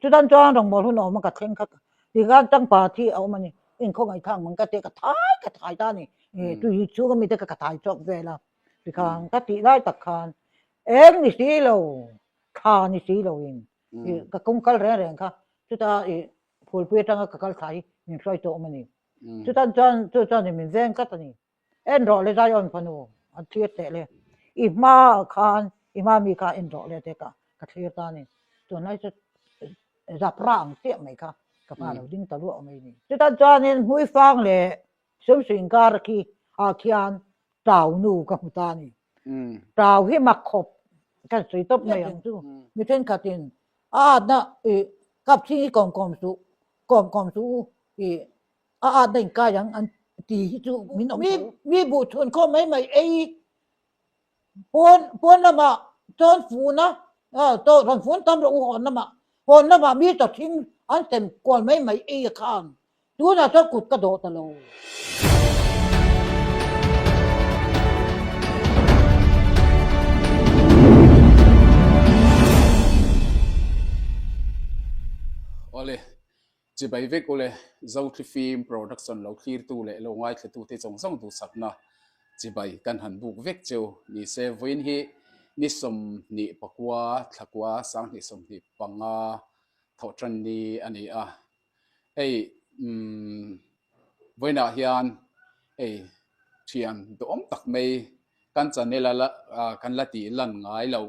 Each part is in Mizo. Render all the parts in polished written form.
Chutan chuan rawngbâwl hun a awm a, ka thleng kha tikhan tangpa thi a awm a ni. Inkhawngaihthlak mang ka tia ka thai ka thai ta a ni. Tui chhunga mite kha ka thai chhuak vel a, tikhan ka tih lai tak khan eng ni si lo, thla ni si loin ka kawng kal reng reng kha chuta phulpui atanga ka kal thla hi min hruai tawh awm a ni. Chutan chuan chu chuan min veng tlat a ni. En rawh le Zion fanu an thlir teh le, i hmaah khan i hma mi kha en rawh le te ka ka thlir ta a ni. Tunlai chu zapra ang chiah mai kha ka hma lo ding ta luah mai a ni. Chutan chuanin Hmuifang leh Sumsu inkar khi ah khian Tau nu ka hmu ta a ni. Tau hi mak khawp kan sawi tawp mai ang chu. Mi thenkhatin a atna ih kap chhing hi kawm kawm suh, kawm kawm suh u ih A atna inkai ang an ti hi chu min awm tho. Mi buh chhun khawm mai mai ei pawn pawn lamah chuan fun a, rawn fun tam rawh u hawn lamah, hawn lamah mi chaw thing an sem kual mai mai ei a khan tunah chuan kut ka dawh ta lo. Awle, Chibai vek ule, Zothli Film Production lo thlirtu leh lo ngaithlatute zawng zawng duhsakna chibai kan han buk vek cheu ni se. Vawiin hi ni 24 thlakua 2025 thawhtan ni a ni a. Hei umm vawiinah hian hei thian duhawm tak mai Kan channel a la kan la tih lan ngai lo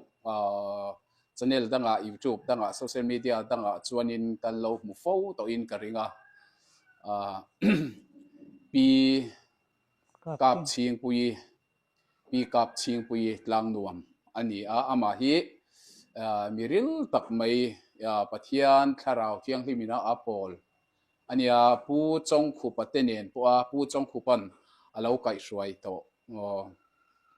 channel dangah youtube dangah social media dangah chuanin kan lo hmu fo tawhin ka ring a Pi Kap Chhingpuii Pi Kap Chhingpuii Tlangnuam a ni a amah hi mi ril tak mai Pathian thlarau thianghlim ina a pawl A nia, Pu Chawngkhupa te nen pawha Pu Chawngkhupa'n a lo kaihhruai tawh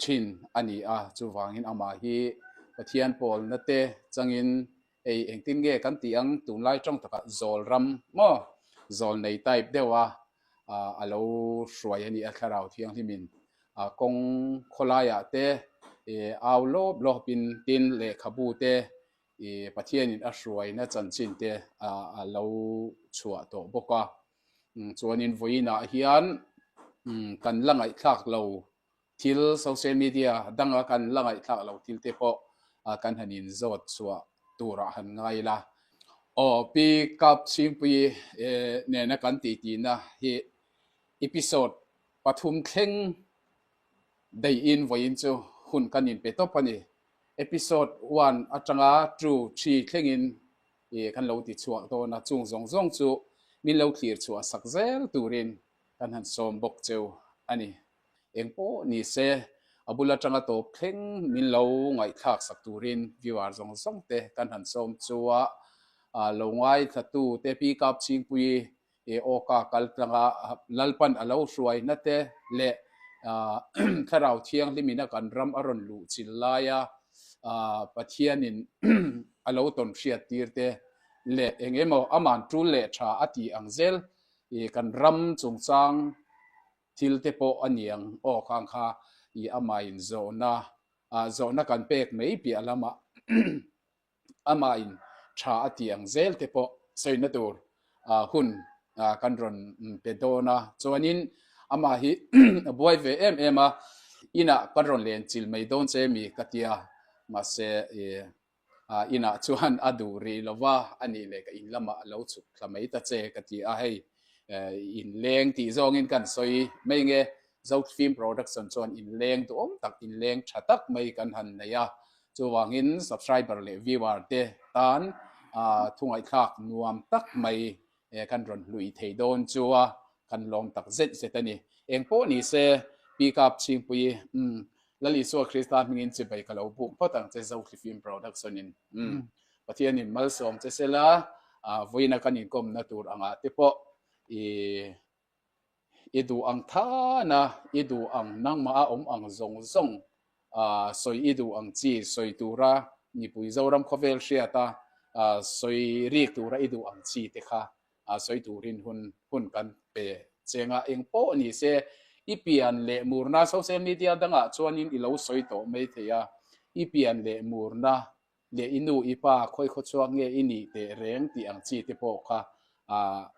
thin a ni a, chuvangin amah hi Pathian pawlna te changin hei engtin nge kan tih ang tunlai tawng takah zawl ram maw zawl nei type deuha a lo hruai a ni a, Thlarau Thianghlimin kawng khawlaiah te au lawp lawpin tin lehkhabu te I Pathianin a hruaina chanchin te a lo chhuah tawh bawk a. Chuanin vawiinah hian kan la ngaihthlak lo thil social media danga kan la ngaihthlak lo thil te pawh kan han inzawt chhuah turah han ngai ila. Aw Pi Kap Chhingpui nena kan tihtina hi episode pathum thleng deihin vawiin chu hun kan inpe tawp a ni. Episode one atanga two, three thlengin ih kan lo ti chhuak dawn a, chung zawng zawng chu min lo thlir chhuah sak zel turin kan han sawm bawk cheu a ni. Eng pawh ni se, a bul atanga tawp thleng min lo ngaihthlak sak turin viewer zawng zawng te kan han sawm chu a, lo ngaithla te Pi Kap Chhingpui I awka kal tlanga Lalpan a lo hruaina te leh Thlarau Thianghlimin a kan ram a rawn luh chil laia Pathianin a lo tawn hriat tir te leh eng emaw aman tul leh tha a tih ang zel i kan ram chungchang thil te pawh a ni ang aw khang kha i amahin zawhna zawhna kan pek mai piah lamah Amahin tha a tih ang zel te pawh sawina tur hun kan rawn pe dawn a. Chuanin amah hi a buai ve em em a, inah kan rawn len chil mai dawn che mi ka ti a, mahse inah chuan a duh rih lo va, a nih leh ka in lamah a lo chhuk thla mai ta che ka ti a, hei inleng tih zawngin kan sawi mai nge, Zofilm Production chuan inleng duhawm tak, inleng tha tak mai kan han nei a, Chuvangin subscriber leh viewer te tan thungaihthlak nuam tak mai kan rawn hlui thei dawn chu a, kan lawm tak zet zet a ni. Eng pawh ni se, Pi Kap Chhingpui, umm, Lal Isua Krista hmingin chibai ka lo buk phawt ang che Zothli Film Production in, umm, Pathianin malsawm che sela, vawiina kan inkawmna tur angah te pawh i I duh ang thana, i duh ang nangmah a awm ang zawng zawng sawi i duh ang chi sawi tura mipui Zoram khawvel hriata sawi rik tura i duh ang chi te kha sawi turin hun hun kan pe cheng a. Eng pawh ni se, i pian leh murna social media dangah chuanin i lo sawi tawh mai thei a, i pian leh murna. leh i nu i pa khawi khaw chhuak nge i nih teh reng tih ang chi te pawh kha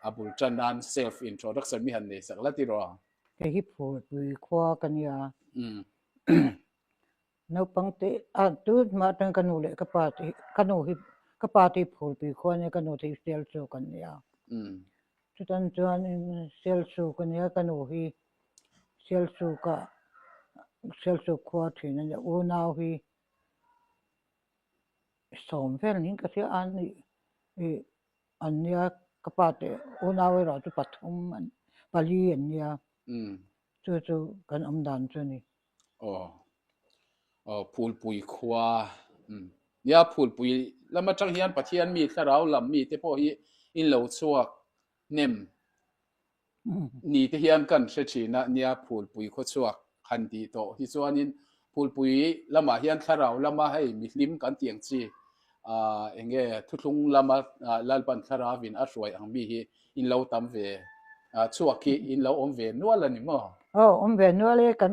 a bul tan nan self introduction mi han nei sak la ti rawh. Kei hi Phulpui khua ka nia. Naupang te a tun hma atang ka nu leh ka pa te hi ka nu hi ka pa te hi Phulpui khua nia ka nu te hi Sialsuk an nia. Chutan chuanin Sialsuk a nia ka nu hi Sialsukah Sialsuk khua thin a nia unau hi sawm vel niin ka hria a ni ih an nia ka pa te unau erawh chu pathum an pali an nia chu chu kan awm dan chu a ni. Aw aw Phulpui khua umm nia Phulpui lam atang hian Pathian mi thlarau lam mi te pawh hi in lo chhuak hnem Ni te hian kan hre thin a, nia Phulpui khawchhuak han tih tawh hi chuanin Phulpui lamah hian thlarau lama hei mihlim kan tih ang chi ah eng nge thuthlung lama Lalpan thlaravin a hruai ang mi hi in lo tam ve ah chhuak hi in lo awm ve nual a ni maw? Aw awm ve nual e, kan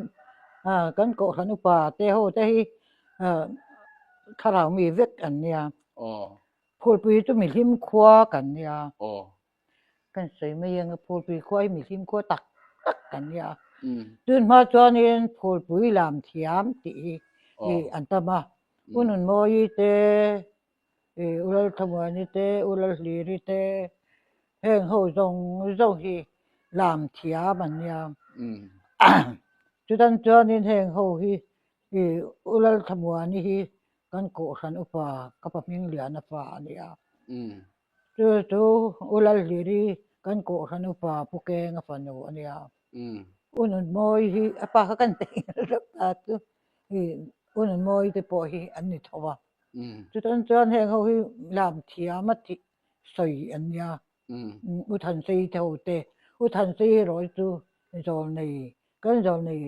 ah kan kohhran upa te ho te hi ah thlarau mi vek an nia. Aw. Phulpui chu mihlim khua kan nia. Aw. Kan sawi mai ang a, Phulpui khua hi mihlim khua tak tak kan nia. Tun hma chuanin Phulpui lam thiam tih hi an tam a. U Nunmawi te, U Lalthamuani te, U Lalhliri te, heng ho zawng zawng hi lam thiam an nia. Chutan chuanin heng ho hi U Lalthamuani hi kan kohhran upa ka pa Hmingliana fa a nia. Chu chu U Lalhliri kan kohhran upa Pu Kenga fanu a nia. U Nunmawi hi a pa kha kan teh nghal reuh ta chu U Nunmawi te pawh hi an ni tho a. Chutan chuan heng ho hi lam thiam a tih sawi an nia. U Thansei te ho te, U Thansei erawh hi chu zawlnei kan zawlnei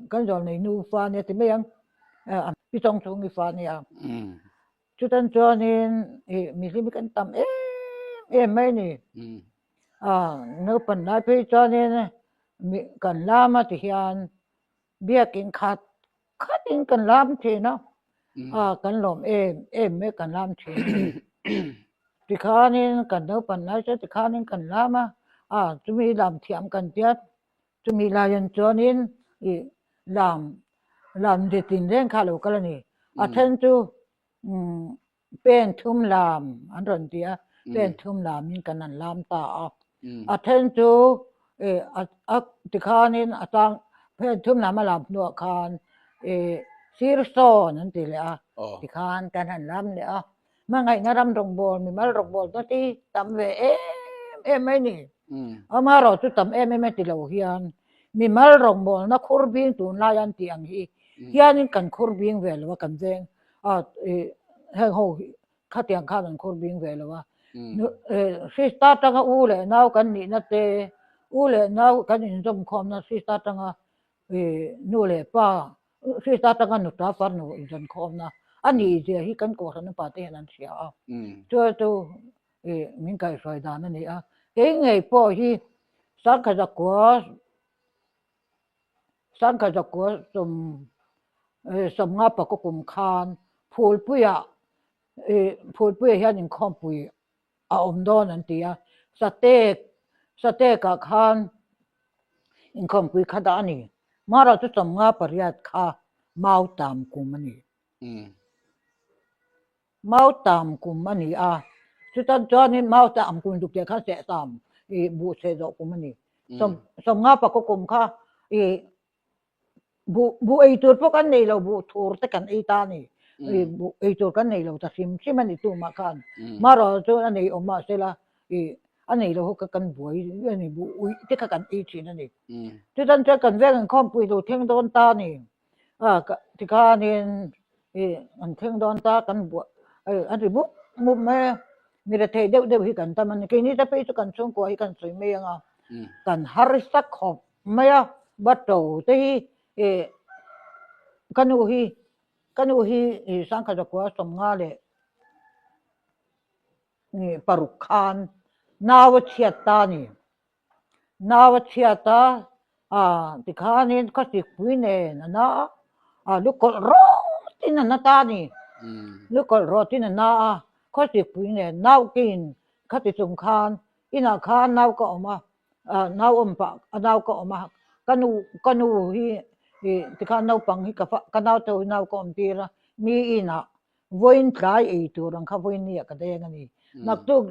kan zawlnei nu fa nia ti mai ang pi chawng chhung i fa nia chutan chuanin ih mihlim hi kan tam em em mai a ni a naupan lai phei chuanin kan lam a ti hian biakin khat khatin kan lam thin a a kan lawm em em mai kan lam thin a ni tikhanin kan naupan lai chuan tikhanin kan lam a a chumi lam thiam kan tia Chumi laiah chuanin ih lam lam de tin reng kha a lo kal a ni. A then chu umm pen thum lam an rawn ti a, pen thum lamin kan han lam ta a. A then chu ih a a tikhanin a tang pen thum lam a lam hnuah khan ih sir sawn an ti leh a, tikhan kan han lam leh a. Hmangaihna ram rawngbâwl, mimal rawngbâwl te hi tam ve em em mai ni. Amaherawh chu tam em em a ti lo hian mimal rawngbâwlna khur bîng tunlai an tih ang hi hianin kan khur bîng ve lo a, kan veng a heng ho hi khatiang khan an khur bîng ve lo a. Krista atanga u leh nau kan nihna te, u leh nau kan inzawmkhawmna Krista atanga nu leh pa Krista atanga nuta farnu inzankhawmna a nih zia hi kan kohhran upa te hian an hria a. Chu chu min kaihhruai dan a ni a. Kei ngei pawh hi Sangkhazakua Sangkhazakua sawm sawmnga pakaw kum khan Phulpuiah Phulpuiah hian inkhawmpui a awm dawn an ti a, Satek Satekah khan inkhawmpui kha dah a ni. Mara chu 58 kha Mautam kum a ni. Mautam kum a ni a, chutan chuanin Mautam kum duk teh khan Sehsam ih buh chhe zawh kum a ni. Sawm 55 kum kha ih Buh buh ei tur pawh kan nei lo, buh thur te kan ei ta a ni. Buh ei tur kan nei lo ta hrim hrim a ni tumah khan. Marawh chu a nei awm mahse la ih a nei lo ho kha kan buai a ni, buh uih te kha kan ei thin a ni. Chutan chuan kan veng inkhawmpui lo thleng dawn ta a ni. A tikhanin ih an thleng dawn ta kan buah an ri mup mup mai a, mi rethei deuh deuh hi kan tam a ni. Keini te phei chu kan chhungkua hi kan sawi mai ang a, kan harsa khawp. Mai a, Bato te hi ih ka nu hi ka nu hi ih Sangkhazakua 50 leh ih paruk khan nau a chhiat ta a ni. Nau a chhiat a, ah tikhanin khawsikpui nen a na a. a lu kawlh rawtin a na ta a ni. Lu kawlh rawtin a na a, khawsikpui nen naukin khati chung khan inah khan nau ka awm a, nau awm pah a nau ka awm a, ka nu ka nu hi ih tikhan naupang hi ka fa ka naute hi nau ka awm tir a, mi inah vawiin tlai ei tur ang kha vawiin ni ah ka deng a ni. Naktuk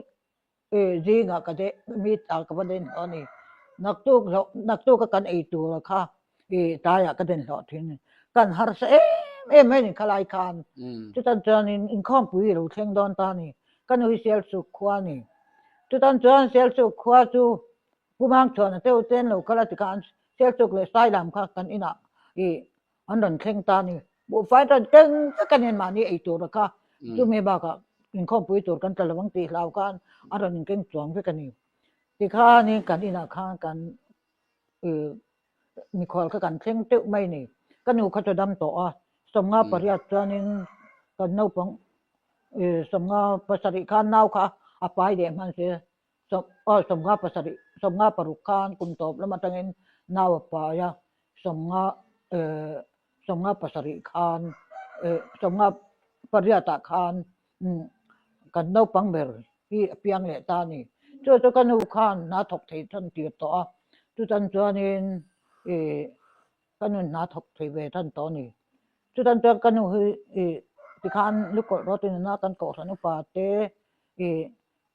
zingah ka de mi ah ka va den hlawh a ni. Naktuk hlawh naktuk a kan ei tur kha ih tlaiah ka den hlawh thin a ni. Kan harsa em em mai a ni khalai khan. Chutan chuanin inkhawmpui i lo thleng dawn ta a ni. Ka nu hi Sialsuk khua a ni. Chutan chuan Sialsuk khua chu Pu Mangchhuana te ute an lo kal a tikhan Sialsuk leh Sailam kha kan inah ih an rawn thleng ta a ni. Buhfai rawn keng vek a nen mahni ei tur a kha chumi bakah inkhawmpui tur kan tla lo ang tih hlau khan a rawn inkeng chuang vek a ni. Tikhanin kan inah khan kan ih mikhual kha kan thleng teuh mai a ni. Ka nu kha chu dam tawh a, 50 pariat chuanin kan naupang ih 50 pasarih khan nau kha a pai leh hman se Aw 57 56 khan kum tawp lam atangin nau a pai a, 50 57 khan 58 ah khan kan naupang ber hi a piang leh ta a ni. Chu chu ka nu khan hna thawk thei than tir tawh a, chutan chuanin ih ka nu hna thawk thei ve than tawh a ni. Chutan chuan ka nu hi ih tikhan lukawlh rawtin a na kan kohhran upa te ih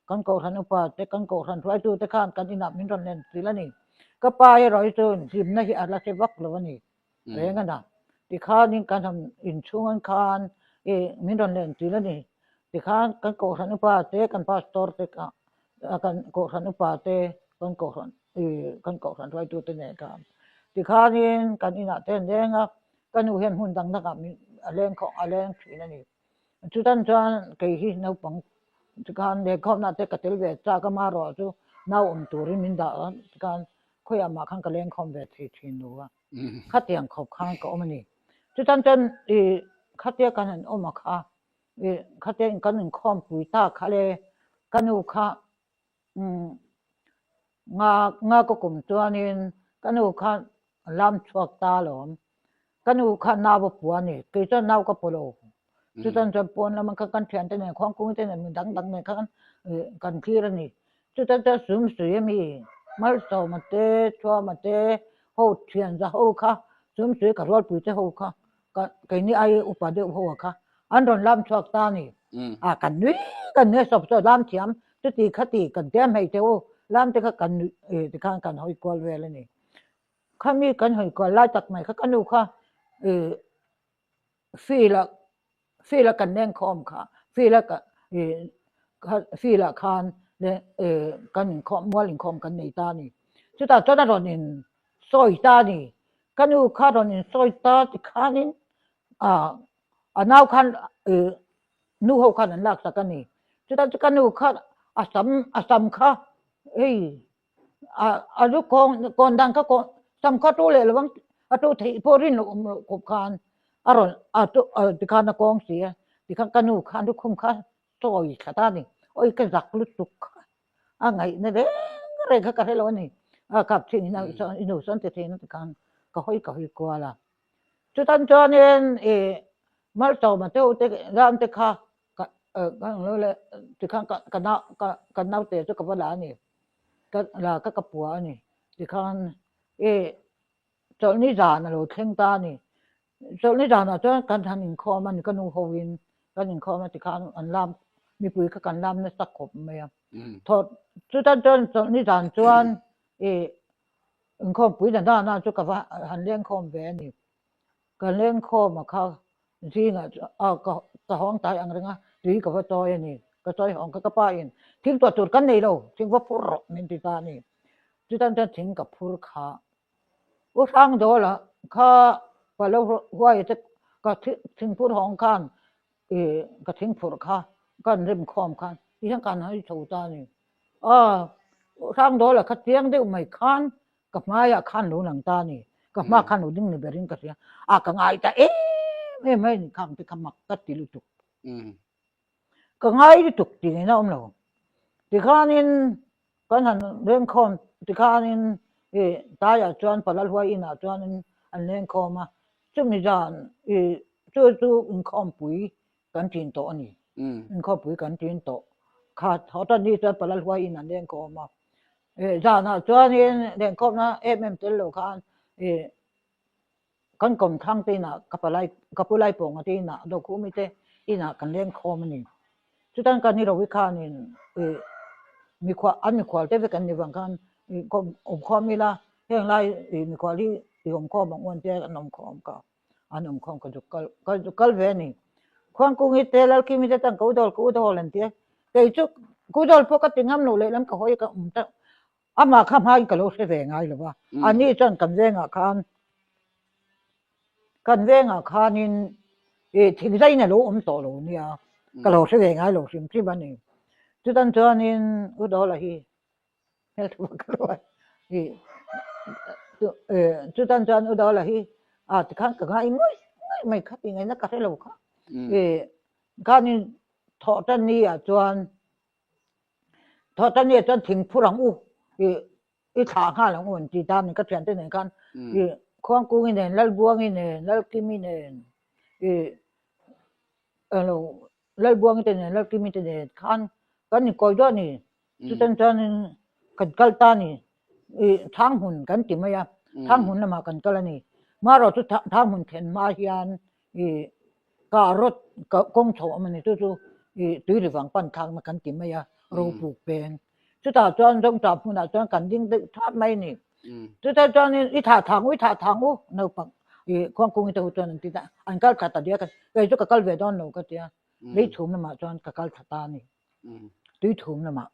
Kan kohhran upa te, kan kohhran hruaitu te khan kan inah min rawn len sil a ni. Ka pa erawh hi chu hlimna hi a la hre vak lo a ni reng a na. Tikhanin kan han inchhung an khan i min rawn len sil a ni. Tikhan kan kohhran upa te, kan pastor te kha kan kohhran upa te, kan kohhran i kan kohhran hruaitu te nen khan tikhanin kan inah te an leng a, ka nu hian hmun dang dangah min a leng khawh a leng thin a ni. Chutan chuan kei hi naupang tikhan lehkhawmna te ka tel ve chak a marawh chu nau awm turin min dah a tikhan khawiah mah khan ka lengkhawm ve thei thin lo a khatiang khawp khan ka awm a ni. Chutan chuan ih khatia kan han awm a kha ih khatia kan inkhawmpui ta kha le ka nu kha umm nga nga ka kum chuanin ka nu kha a lam chhuak ta alawm. Ka nu kha nau a pua a ni, kei chuan nau ka pu lo. Chutan chuan pawn lama kha kan thiante nen khuangkung te nen mi dang dang nen khan kan thlir a ni. Chutan chuan Sumsui a mi, Malsawma te, Thuama te ho thian za ho kha, Sumsui ka rualpui te ho kha, ka keini ai upa deuh ho a kha an rawn lam chhuak ta a ni. A kan nui kan nui a sawp saw lam thiam chuti khati kan tia hmeichhe u lam te kha kan nuih tikhan kan hawi kual vel a ni. Khami kan hawi kual lai tak mai kha ka nu kha ih field ah field a kan lengkhawm kha field a ih field ah khan ih kan inkhawm mual inkhawm kan nei ta a ni. Chutah chuan a rawn in sawi ta a ni. Ka nu kha rawn in sawi ta tikhanin ah a nau khan ih nu ho khan an laksak a ni. Chutah chuan ka nu kha a sam a sam kha hei A lu kawng kawn dan kha kawn sam kha tu leh lovang a tu theih pawh rin loh awm loh khawp khan a rawn a tu tikhan a kawng si a tikhan ka nu khan lukhum kha sawi thla ta a ni awi ka zak lutuk kha a ngaihna reng reng kha ka hre lo a ni a kap thin in i nu sawn ti thin a tikhan ka hawi ka hawi kual a chutan chuanin ih malsawma te ho te ram te kha ka ka le tikhan ka ka nau ka ka naute chu ka va la a ni. Ka la ka ka pua a ni. Tikhan e chawlhni zan a lo thleng ta a ni. Chawlhni zanah chuan kan han inkhawm a ni, ka nu hoin kan inkhawm a tikhan an lam mipui kha kan lam nasa khawp mai a. Thawh chutan chuan chawlhni zan chuan e inkhawmpui na nana chu ka va han lengkhawm ve a ni. Ka lengkhawm a kha Zingah a ka ka hawng tai ang reng a, tui ka va chawi a ni. Ka chawi hawng kha ka pa in thing tuah tur kan nei lo, thing va phur rawh min ti ta a ni. Chutan chuan thing ka phur kha. U Hrangdawla kha pa lo huai te ka thing phur hawng khan ih ka thing phurh kha ka an rem khawm khan ti hian ka han hawi chho ta a ni. Aw Hrangdawla kha chiang deuh mai khan Ka hmaiah khan lo lang ta a ni. Ka hma khan lo ding ni berin ka hria. A ka ngai ta em em mai a ni khang te kha mak ka ti lutuk. Ka ngai lutuk tih ngaihna awm lo. Tikhanin kan han lengkhawm tikhanin ih taiah chuan Palalhuai inah chuanin an lengkhawm a. Chumi zan i chu chu inkhawmpui kan ṭin tawh a ni. Inkhawmpui kan ṭin tawh. Kha thawhtan ni chuan Palal huai in an lenkhawm a. Zanah chuanin lenkhawmna em em tel lo khan i kan kawmthlang te inah ka palai ka pu Laipawnga te inah Dokhumi te inah kan lenkhawm a ni. Chutan kan ni Rovi khanin i mikhual an mikhual te vek an ni vang khan i awmkhawm ila heng lai i mikhual hi i awmkhawm ang u an tia an awmkhawm ka an awmkhawm ka zuk kal ka zuk kal ve a ni. Khuangkungi te Lalkimi te chuan ka u dawl ka u dawl an ti a, kei chu ka u dawl pawh ka ti ngam lo lehlam ka hawi ka awm ta amah kha hmain ka lo hre ve ngai lo va, ani chuan kan vengah khan kan vengah khanin ih thingzaiin a lo awm tawh lo nia, ka lo hre ve ngai lo hrim hrim a ni. Chutan chuanin U Dawla hi hmeltha vak lo a ih chutan chuan U Dawla hi ah tikhan ka ngai ngawih ngawih mai kha tih ngaihna ka hre lo kha ih khanin thawhtan ni ah chuan Thawhtan nia chuan thing phur ang u i i thlah nghal ang u an ti ta a ni ka thiante nen khan i Khuangkungi nen Lalbuangi nen Lalkimi nen i alo Lalbuangi te nen Lalkimi te nen khan kan inkawi dawn a ni chutan chuanin kan kal ta a ni i Thanghmun kan ti mai a Thanghmun lamah kan kal a ni marawh chu Thanghmun thlen hma hian i Ka rawt kawng chho awm a ni chu chu i tui ri vang pan thlakna kan ti mai a, ropuk peng. Chutah chuan zawngtah hmunah chuan kan ding deuh thap mai a ni. Chutah chuanin i thah thang u, i thah thang u naupang i khuangkungi te ho chuan an ti ta, an kal thla ta diak a, kei chu ka kal ve dawn lo ka ti a, lei chhum lamah chuan ka kal thla ta a ni. Tui thum lamah.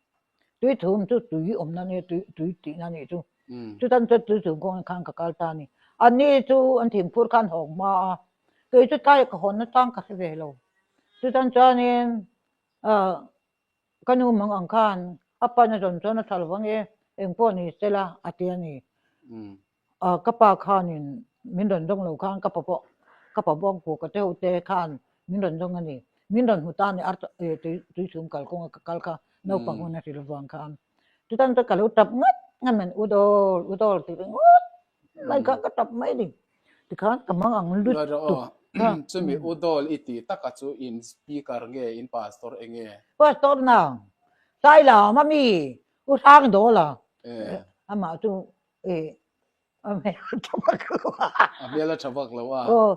Tui thum chu tui awmna nia, tui tui tihna a nih chu. Chutan chuan tui thum kawngah khan ka kal ta a ni. Anni chu an thingphur khan hawng hma a, kei chu tlai ka hawnna tang ka hre ve lo. Chutan chuanin ah ka nu mang ang khan a pan a zawn chuan a tha lo vang e, engpawh ni sela a ti a ni. Ah ka pa khanin min rawn zawng lo khan ka pa pawh ka pa bawng puk a te ho te khan min rawn zawng a ni. Min rawn hmu ta a ni ar tui tui chhum kal kawnga ka kal kha naupang hun a hrilh avang khan. Chutan chuan ka lo tap ngat ngat mai u dawl u dawl tih ringawt mai kha ka tap mai a ni. Tikhan ka mang ang lut tuk kha. Chumi u dawl i tih taka chu in speaker nge in pastor enge? Pastor nang Sailam a mi u Hrang dawl a amah chu a hmel a tha vak lo a. A hmel a tha vak lo a. Aw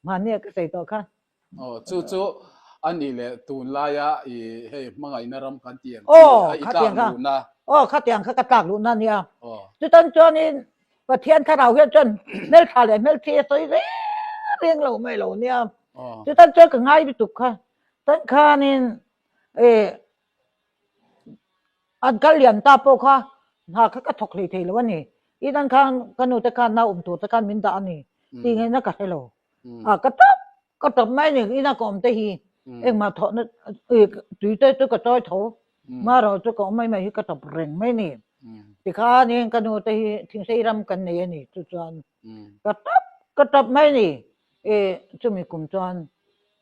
mahni a ka sawi tawh kha. Aw chu chu a nih leh tunlaia i hei hmangaihna ram kan tih ang chi a i tlak luhna. Aw khatiang kha ka tlak luhna a nia. Chutan chuanin Pathian thlarau hian chuan hmeltha leh hmelthi a sawi reng reng lo mai lo nia. Chutan chuan ka ngai lutuk kha. Tan khanin An kal lian ta pawh kha hna kha ka thawk hlei thei lo a ni. Inan khan ka nu te khan nau awm tur te khan min dah a ni tih ngaihna ka hre lo. A ka tap ka tap mai a ni ina ka awm te hi engmah thawhna tui te chu ka chawi tho marawh chu ka awm mai mai hi ka tap reng mai a ni. Tikhanin ka nu te hi thingsei ram kan nei a ni chu chuan ka tap ka tap mai a ni chumi kum chuan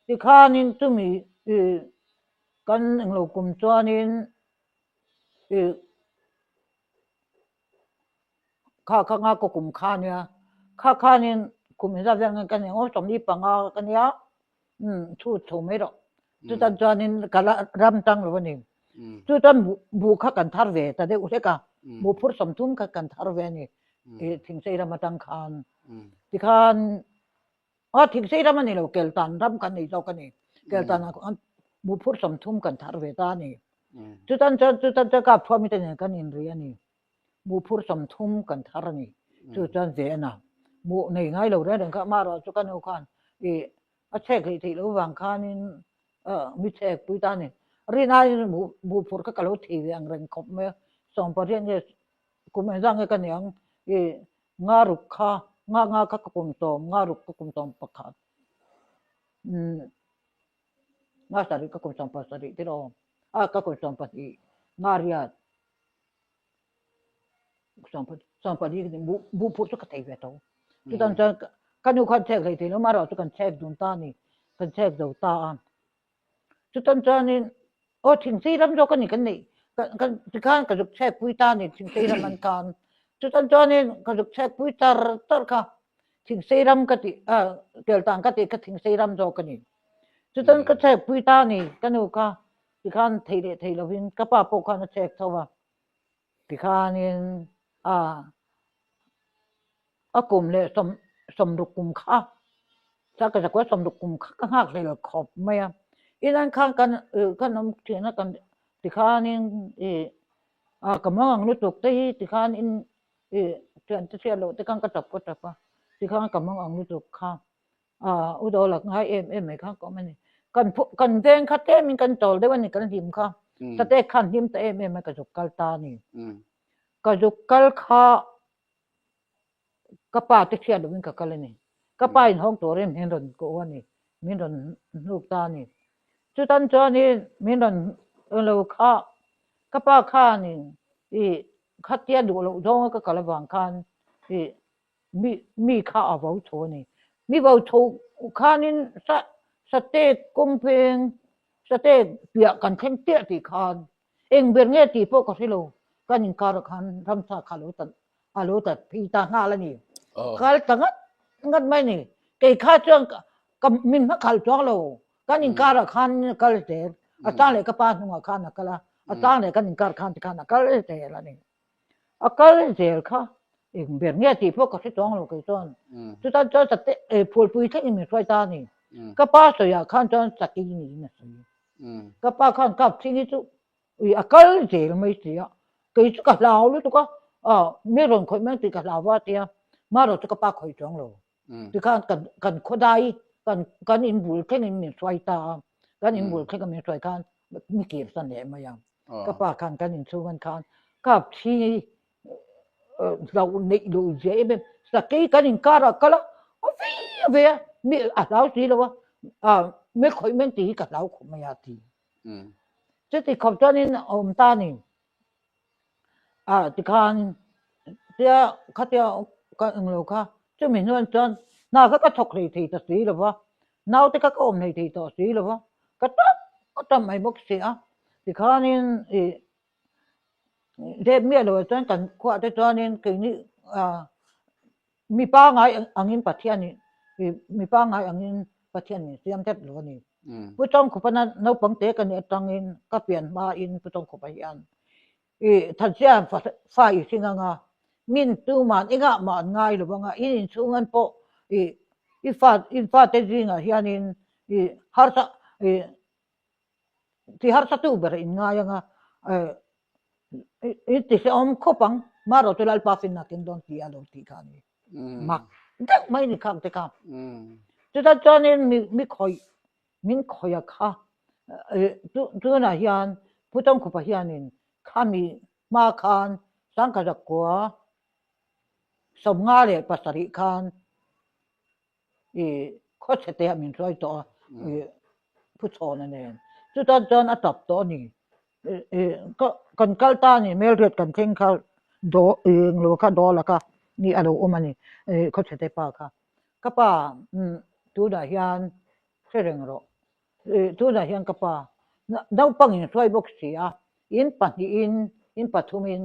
tikhanin chumi Kan englo kum chuanin i kha kha nga kaw kum kha ania, kha khanin kum inzat vel nge ka ni ang 45 ka nia umm chhut chho mai rawh chutan chuanin ka la ram tang lo a ni chutan buh buh kha kan thar ve ta deuh hlek a buh phur 30 kha kan thar ve a ni i thingsei ram atang khan tikhan A thingsei ram a ni lo, Keltan ram kan nei zawk a ni. Keltan ah khan buhphur 30 kan thar ve ta a ni. Chutan chuan chutan chuan kap thuami te nen kan inri a ni. Buhphur 30 kan thar a ni. Chu chuan ve a na. Buh nei ngai lo reng reng kha amaherawh chu ka nu khan i a chhek hlei theih loh vang khanin mi chhek pui ta a ni. Rin aiin buhphur kha ka lo thei ve ang reng khawp mai a, 18 nge Kum engzah nge ka niang i nga ruk kha nga nga kha ka kum sawm nga ruk ka kum 11 umm nga sarih ka kum 17 tiraw a ka kum 12 nga riat 14 ka ni buh buh phurh chu ka thei ve tho chutan chuan ka nu khan chhek hlei thei lo amaherawhchu kan chhek dun ta a ni kan chhek zo ta a. Chutan chuanin aw thingthei ram zawk a ni kan neih kan tikhan ka zuk chhek pui ta a ni thingthei ram an khan. Chutan chuanin ka zuk chhek pui tar tar kha. Thingsei ram ka tih a Keltang ka tih kha Thingsei ram zawk a ni. Chutan ka chhek pui ta a ni ka nu kha tikhan thei leh thei lovin ka pa pawh khan a chhek tho a tikhanin a a kum leh sawm sawmruk kum kha chak zakua sawmruk kum kha ka nghak hlel khawp mai a inan khan kan kan awm thin a kan tikhanin ih a ka mang ang lutuk te hi tikhan in ih thiante chhiat loh te khan ka tap ka tap a tikhan ka mang ang lutuk kha a u dawl a ngai em em mai kha ka awm a ni kan phu kan veng kha tlemin kan chawl deuh a ni kan hlim kha tate khan hlim ta em em a ka zuk kal ta a ni ka zuk kal kha Ka pa te hriat lovin ka kal a ni. Ka pa in hawng turin min rawn koh a ni, min rawn hnuk ta a ni. Chutan chuanin min rawn lo kha, ka pa khanin i khatia duh loh zawnga ka kal avang khan i mi mi kha a vo chho a ni. Mi vo chho khanin sa satek kawngpheng satek piah kan thleng chiah tih khan eng ber nge tih pawh ka hre lo, kan inkarah khan ramsa kha a lo tan a lo ta phei ta nghal a ni. Kal ta ngat ngat mai a ni. Kei kha chuan ka min hma khalh chuang lo. Kan inkarah khan a kal zel. A chang leh ka pa hnungah khan a kal a, a chang leh kan inkar khan tikhan a kal zel a ni. A kal zel kha eng ber nge tih pawh ka hre chuang lo kei chuan. Chutan chuan sate phulpui thlengin min hruai ta a ni. Ka pa sawiah khan chuan saki niin a sawi. Ka pa khan kap thleng hi chu Ui a kal zel mai si a, kei chu ka hlau lutuk a, ah mi rawn khawih mai tih ka hlau va tia, marawh chu ka pa khawih chuang lo. Tikhan kan kan khawdai kan kan in bul thlengin min hruai ta a, kan in bul thleng a min hruai khan mi kir san leh mai a, ka pa khan kan inchhung an khan kap thi hlauh neih lo zia em em, sakei kan inkar ah kal a, a vei a vei a, mi a hlau si lo a, ah mi khawih mai tih hi ka hlau khawp mai a ti. Chuti khawp chuanin a awm ta a ni. Ah tikhan tia khatia ka englo kha chumi hnuan chuan hna kha ka thawk hlei thei ta si lo va, naute kha ka awm hlei thei tawh si lo va, ka tam ka tam mai bawk si a. Tikhanin ih dep miah loh ah chuan kan khuah te chuanin keini ah Mi pangai angin Pathian i mi pangai angin Pathian min siam tlat lo a ni. Pu Chawngkhupa naupang te ka nih atangin ka pian hmain Pu Chawngkhupa hian i Thanchhian fa i hring anga min tuman engah mah an ngai lo anga in inchhungan pawh i i fa in fate zingah hianin i harsa i ti harsatu ber in ngai anga I ti hrehawm khawp ang, marawh chu Lalpa finna keng dawn ti a lo tih kha a ni. Mak deuh mai ni khang te kha. Chutah chuanin mi mi khawih min khawih a kha tunah hian Pu Chawngkhupa hianin khami hma khan Sangkhazakkua 57 khan i khawchhe te ah min hruai tawh a i Pu Chhawna nen chutan chuan a tap tawh a ni i ka kan kal ta a ni Melriat kan thleng kha daw i englo kha dawl a kha ni a lo awm a ni i khawchhe te pa kha ka pa umm tunah hian hre reng rawh i tunah hian ka pa naupang in hruai bawk si a In pahnihin, in pathumin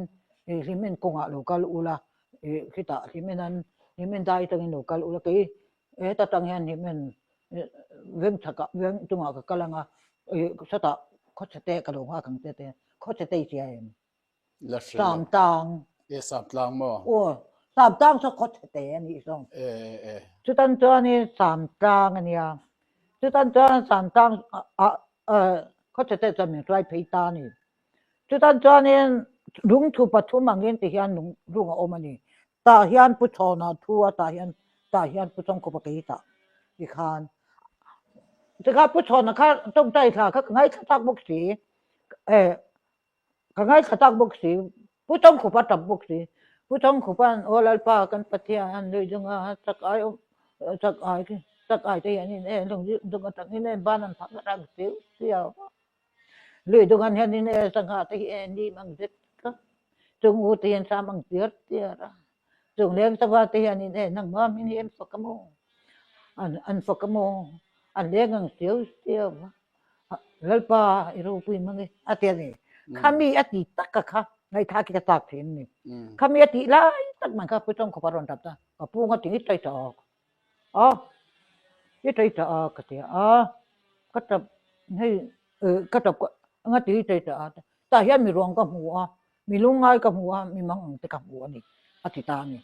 i hlimen kawngah lo kal ula, i khitah hlimen an, hlimen dai atangin lo kal ula, kei heta tang hian hlimen veng chhakah, veng chungah ka kal anga, i sawtah khawchhete ka lo nghak ang che te, khawchhete i hria em? La hre lo. Samtang. E Samtlang maw? Aw, Samtlang saw khawchhete a nih zawng. E e e. Chutan chuanin Samtlang a nia, chutan chuan Samtlang ah Khawchhete chuan min hruai phei ta a ni. Chutan chuanin lungthu pathum angin ti hian lung lung a awm a ni. Tah hian Pu Chhawna thu a, tah hian tah hian Pu Chawngkhupa kei tah ti khan. Tikhan Pu Chhawna kha tawngtai thla kha ka ngaithla tak bawk si. Ka ngaithla tak bawk si, Pu Chawngkhupa tap bawk si. Pu Chawngkhupa'n, Aw Lalpa, kan Pathian an nuih dung a, chak ai awm, chak ai chak ai te hi an in en lung dung atangin en ban an phak rang siau siau a. Lui dung an hian in e sangha te hi en lim ang zet kha, chung u te hian sam ang tiar tiar a. Chung leng sava te hian in en ang mam hi an fak a maw, an an fak a maw, an leng ang siau siau a. Lalpa i ropui mang e a ti a ni. Khami a ti tak a kha ngaihthlak hi ka chak thin a ni. Khami a tih lai tak mai kha Pu Chawngkhupa rawn tap ta, ka pu nga ti ngit tai tawk. A, i ṭei ṭah a ka ti a, ka ṭap hei ka ṭap anga ti i ṭei ṭah a, tah hian mi ruang ka hmu a, mi lungngai ka hmu a, mi mang ang te ka hmu a ni a ti ta a ni.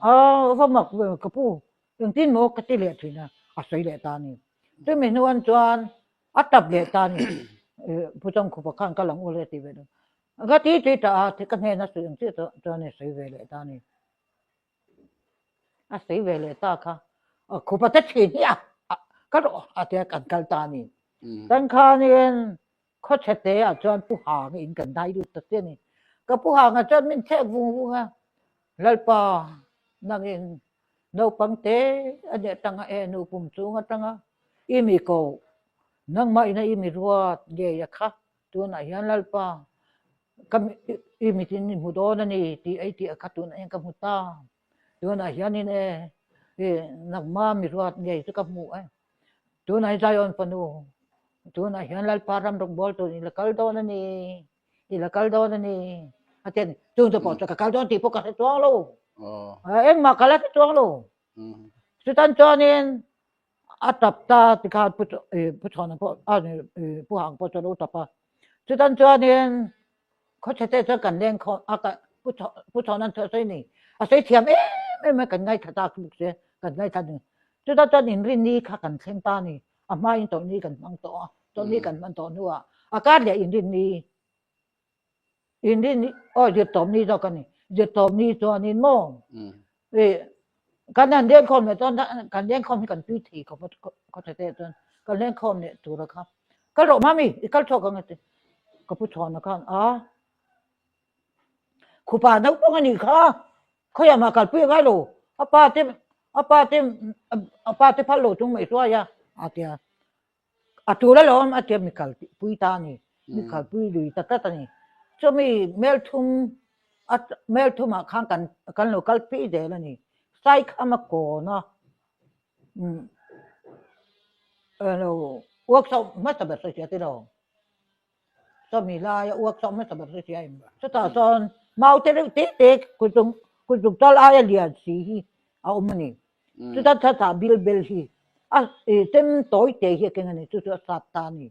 A va mak ve ka pu engtin maw ka ti leh ṭhin a, a sawi leh ta a ni. Chumi hnuan chuan a ṭap leh ta a ni, Pu Changkhupa khan ka lang ul e ti ve dawn. Ka ti ti ṭah a, ka hnena sawi ang chiah chuan a sawi ve leh ta a ni. A sawi ve leh ta kha, khupa te thin hi a ka rawh a tia kan kal ta a ni. Tan khanin khawchhe te ah chuan Pu Hanga in kan dai lut ta che a ni. Ka Pu Hanga chuan min chhek vung vung a, Lalpa nangin naupang te a nih atanga e nu pum chung atanga i mi ko nangmah ina i mi ruat ngei a kha tunah hian Lalpa Ka i mitin i hmu dawn a ni tih ei tih a kha tunah hian ka hmu ta. Tunah hianin e i nangma mi ruat ngei chu ka hmu e. Tunah hi Zion fanu, tunah hian Lalpa ram rawngbâwl tur i la kal dawn a ni, i la kal dawn a ni a ti a ni. Chung te pawh chu ka kal dawn tih pawh ka hre chuang lo. Engmah ka la hre chuang lo. Chutan chuanin A tap ta ti khan Pu Pu Chhawna pawh a Pu Hang pawh chu a lo tap a. Chutan chuanin khawchhe te chuan kan leng khawm a ka Pu Pu Chhawna'n chu a sawi ni. A sawi thiam em em a kan ngaithla ta bawk si a, kan ngaithla ni. Chutan chuan inrinni kha kan thleng ta a ni. A hmain tawlhni kan hmang tawh a, tawlhni kan hman tawh hnuah a kar leh inrinni Inrin aw zirtawpni zawk a ni. Zirtawpni chuanin maw kan han lengkhawm leh chuan kan lengkhawm hi kan tui thei khawp a khawtha te chuan kan lengkhawm leh tur a kha kal rawh mami i kal chhuak ang a ti. Ka pu chhuahna khan a khupa naupang a nih kha khawiah mah kalpui a ngai lo a pa te a pa te a pa te phal lo chung mai hruai a a ti a. A tul alawm a tia mi kalpui ta a ni, mi kalpui lui ta tlat a ni. Chumi melthum a melthumah khan kan kan lo kal phei zel a ni. Saikhama kawna umm elo workshop hmasa ber sawi sia tilo. Chumi laia workshop hmasa ber sawi sia em. Chutah chuan mau te reuh te te kutzung kutzung tal aia lian si hi a awm a ni. Chuta thatah bil bel hi a chem tawi te hi a keng a ni, chu chu a sat ta a ni.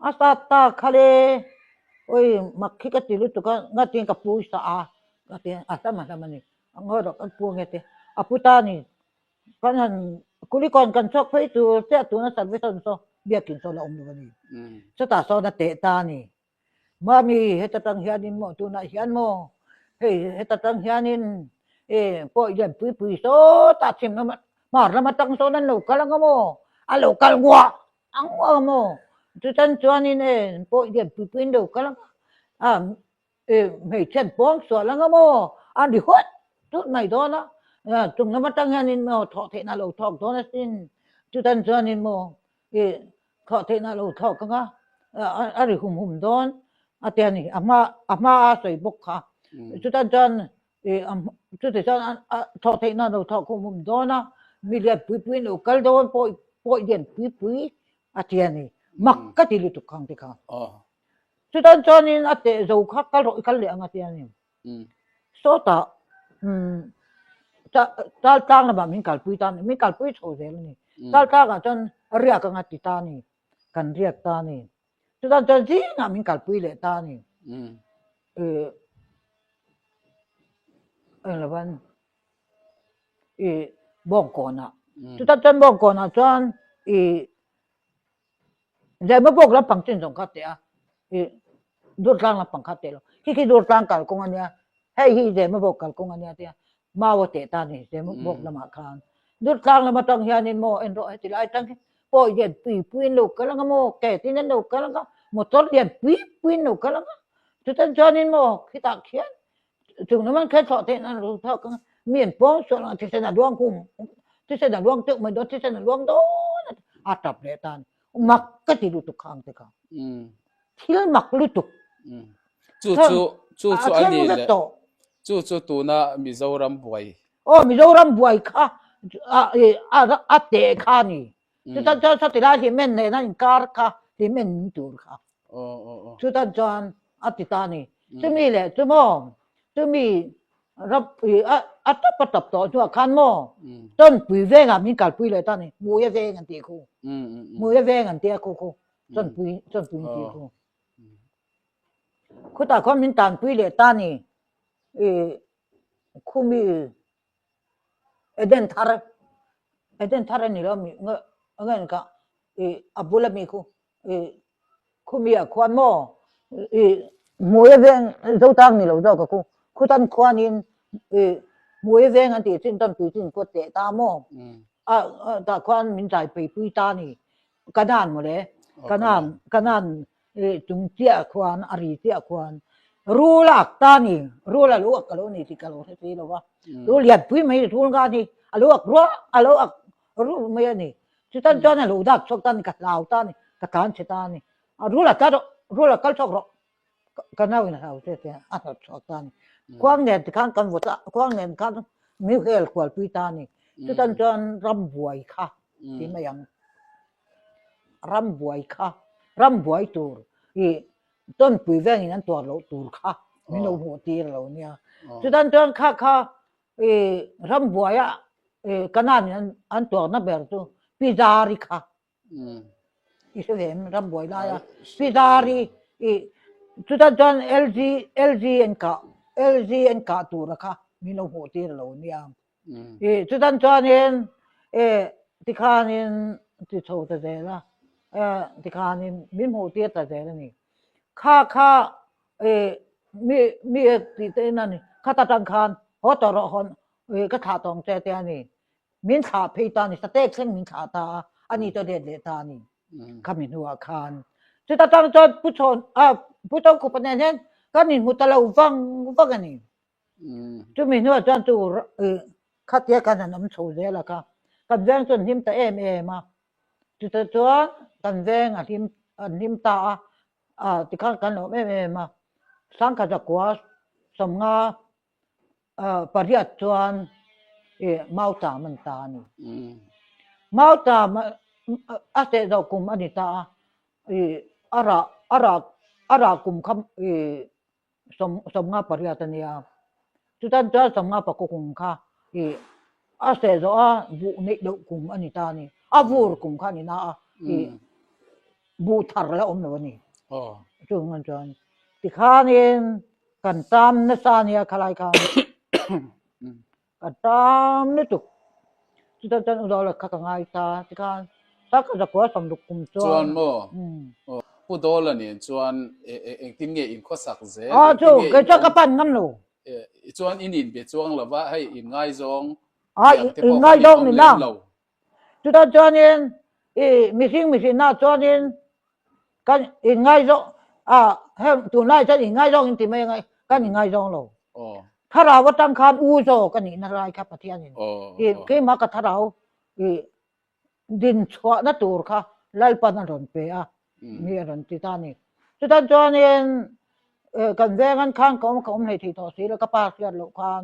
A sat ta kha le, awi mak khi ka ti lutuk a, ngatin ka pu sa a, ka ti a hlam a hlam a ni, a ngawi rawh kan pu ange te, a pu ta a ni. Kan han kulikawn kan chhuak phei tur chiah tuna service a saw biakin saw la awm lo a ni. Chutah sawn a teh ta a ni. Mami, heta tang hianin maw tunah hian maw hei heta tang hianin e pawh lian pui pui sawtah chhim lam hmar lam atang sawn an lo kal anga maw a lo kal nguah ang nguah ang maw chutan chuanin e pawh lian pui pui an lo kal anga a e hmeichhe an pawng sual anga maw an ri hawt tut mai dawn a chung lam atang hianin maw thawh theihna a lo thawk dawn asin chutan chuanin maw e Thlawh theihna a lo thlawk ang a, a ri hum hum dawn a ti a ni. A hma a hma a sawi bawk kha. Chutan chuan chuti chuan thlawh theihna a lo thlawk hum hum dawn a, mi lian pui pui an lo kal dawn pawh pawh lian pui pui a ti a ni. Mak ka ti lutuk khang te kha. Chutan chuanin a teh zo kha kal rawh i kal leh ang a ti a ni. Sawtah chal tlang lamah min kalpui ta a ni, min kalpui chho zel a ni. Chal tlangah chuan riak anga ti ta a ni, kan riak ta a ni. Chutan chuan zingah min kalpui leh ta a ni. Englovan i Bawngkawnah. Chutan chuan Bawngkawnah chuan i Zema bawk lampang chin zawng kha teh a, ih Durtlang lampang kha teh lo. Khi khi Durtlang kalkawng a nia, hei hi Zema bawk kalkawng a nia tia mau a teh ta a ni Zema bawk lamah khan. Durtlang lam atang hianin maw en rawh heti lai atang hi pawi lian pui puiin lo kal anga maw, ke tin an lo kal anga, motor lian pui puiin lo kal anga, chutan chuanin maw khitah khian Chung naman kher thawh theih nan ru thawk ang mi an pawng sual ang thisen a luang hum thisen a luang teuh mai dawn thisen a luang dawn a tap leh ta ni mak ka ti lutuk kha ang te kha thil mak lutuk chu chu chu chu a ni le chu chu tuna Mizoram buai aw Mizoram buai kha a a teh kha ni Chutan chuan sawti lai hlimen nena inkar kha hlimen min tur kha. Chutan chuan a ti ta a ni. Chumi leh chu maw, chumi ram a. a tap a tap tawh hnuah khan maw Chawnpui vengah min kalpui leh ta a ni, Hmuia veng an tih khu, Hmuia veng an tia khu khu, Chawnpui Chawnpui an tih khu. Khutah khuan min tanpui leh ta a ni, ih khumi Eden thar, Eden thar a ni lo mi nge nge kha ih a bula mi khu ih Khumi ah khuan maw ih Hmuia veng Zotang ni lo zawk a khu khutan khuanin ih Hmuia veng an tih chin tawn pui chin kawt teh ta maw a tah khuan min zai phei pui ta ni Kanan mawle Kanan Kanan ih chung chiah khuan a ri chiah khuan rul a ak ta ni rul a lo ak ka lo ni tih ka lo hre si lo va rul lian pui mai rul nga ni a lo ak ruah a lo ak rul mai a ni. Chutan chuan a lo dak chhuak ta a ni, ka hlau ta a ni, ka tlan chhe ta a ni. A rul a tla rawh, rul a kal chhuak rawh, ka nau in a hlau che tia a hnawt chhuak ta a ni. Khuang nen tikhan kan vawt a, khuang nen khan mi hel kualpui ta a ni. Chutan chuan ram buai kha ti mai ang, ram buai kha, ram buai tur ih tawnpui vengin an tuar loh tur kha min lo hmuh tir lo nia. Chutan chuan kha kha I rambuaia Kanan in an tuarna ber chu Pi Zari kha i hre ve em rambuai laia Pi Zari i chutan chuan LG LG an kah LG an kah tura kha min lo hmuh tir lo nia i chutan chuanin e tikhanin ti chho ta zel a tikhanin min hmuh tir ta zel a ni kha kha E mi mi e tih te in a ni khata tang khan haw tawh rawh hawn e ka thlah tawng che te a ni min thlah phei ta a ni satek thleng min thlah ta a a ni chu let leh ta a ni khami hnuah khan chuta tang chuan pu chhawn a pu chawngkhupa nen hian kan inhmu ta lo vang vang a ni chumi hnuah chuan chu e khatia khan an awm chho zel a kha kan veng chu an hlim ta em em a chuta chuan kan veng a hlim an hlim ta a A tikhan kan lawm em em a, Sangkhat zakua 50 pariat chuan i Mautam an ta a ni. Mautam a seh zawh kum a ni ta a, i a rah a rah a rah kum kha i 50 pariat a nia. Chutan chuan 50 pakua kum kha i a seh zawh a buh neih loh kum a ni ta a ni. A vur kum kha a ni na a, i buh thar la awm lo a ni. Chung an chuan tikhanin kan tam nasa a nia khalai khan kan tam lutuk chutan chuan u Dawla kha ka ngai ta tikhan tak zakua 60 kum chuan Chuan maw Pu Dawla nen chuan engtin nge in khawsak zel engtin nge in awm kei chuan ka pan ngam lo chuan in inbe chuang lova hei in ngaizawng tih ang te pawh khan in awm lem lo. Chutah chuanin i mihring mihrinna chuanin kan inngaizawng a heng tunlai chuan inngaizawng in ti mai anga kan inngaizawng lo. Thlarau atang khan u zawk a nihna lai kha Pathianin i keimah ka thlarau i din chhuahna tur kha Lalpan a rawn pe a mi a rawn ti ta a ni. Chutah chuanin kan vengan khan ka awm ka awm hleithei tawh si lo ka pa hriat loh khan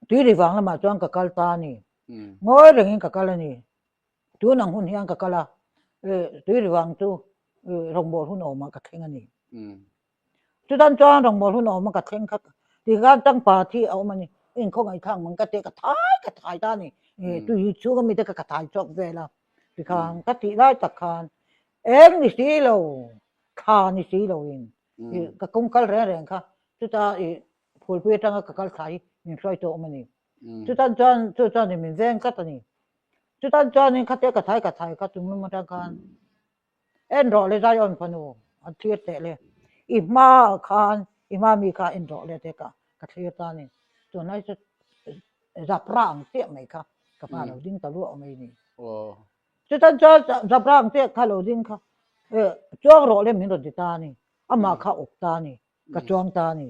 Tui vang lamah chuan ka kal ta a ni. Ngawi rengin ka kal a ni. Tun ang hun hian ka kal a, tui vang chu rawngbâwl hun awmah ka thleng a ni. Chutan chuan rawngbâwl hun awma ka thleng kha tikhan tangpa thi a awm a ni. Inkhawngaihthlak mang ka tih ka thai ka thai ta a ni. Tui chhunga mite kha ka thai chhuak vel a. Tikhan ka tih lai tak khan eng ni si lo, thla ni si loin ka kawng kal reng reng kha chuta i phulpui atanga ka kal thla hi min hruai tawh awm a ni. Chutan chuan chu chuan min veng tlat a ni. Chutan chuanin khatia ka thai ka thai kha chung lum atang khan en rawh le Zion fanu an thlir teh le i hmaah khan i hma mi kha en rawh le te ka ka thlir ta a ni. Tunlai chu zapra ang chiah mai kha ka hma lo ding ta luah mai a ni. Chutan chuan zapra ang chiah kha lo ding kha chuang rawh le min rawn ti ta a ni. Amah kha awp ta a ni. ka chuang ta a ni.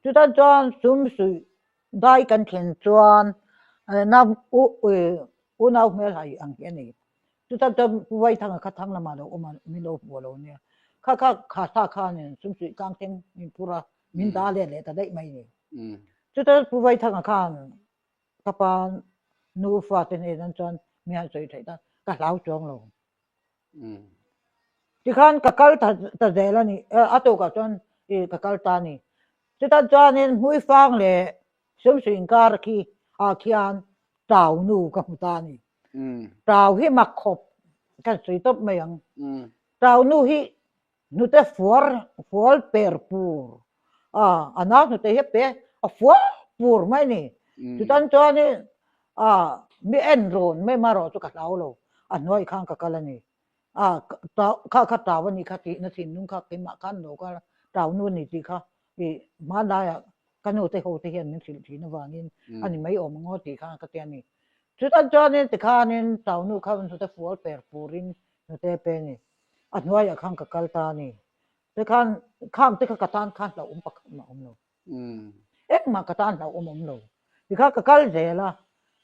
Chutan chuan sum suih dai kan thlen chuan unau hmel hai ang hi a ni. Chutan chuan Pu Vaithanga kha thang lamah lo awm a, min lo hmu lo nia. Kha kha kha sa khanin sum suih tlang thleng min phur a, min dah let leh ta daih mai a ni. Chutan Pu Vaithanga khan ka pa nu fate hnen chuan mi han sawi theih ta, ka hlau chuang lo. Tikhan ka kal ta zel a ni, a tukah chuan ka kal ta a ni. Chutah chuanin Hmuifang leh Sumsu inkar khi ah khian Tau nu ka hmu ta a ni. Tau hi mak khawp kan sawi tawp mai ang. Tau nu hi hnute fuar fual per pur a, a nau hnute hi a pe a fual pur mai a ni. Chutan chuanin a mi en rawn mai marawh chu ka hlau lo, a hnuai khan ka kal a ni. A kha kha tau a nih kha tihna thinlung kha keimah khan lo kal a, tau nu a ni tih kha ih hmanlaiah ka nu te ho te hian min hrilh thin avangin a ni mai awm ang aw tih kha ka ti a ni. Chutah chuanin tikhanin tau nu kha hnute fual per purin hnute a pe a ni. A hnuaiah khan ka kal ta a ni. Tikhan khang te kha ka tan khan hlauhawm pakhat mah a awm lo. Engmah ka tan hlauhawm awm lo. Tikha ka kal zel a,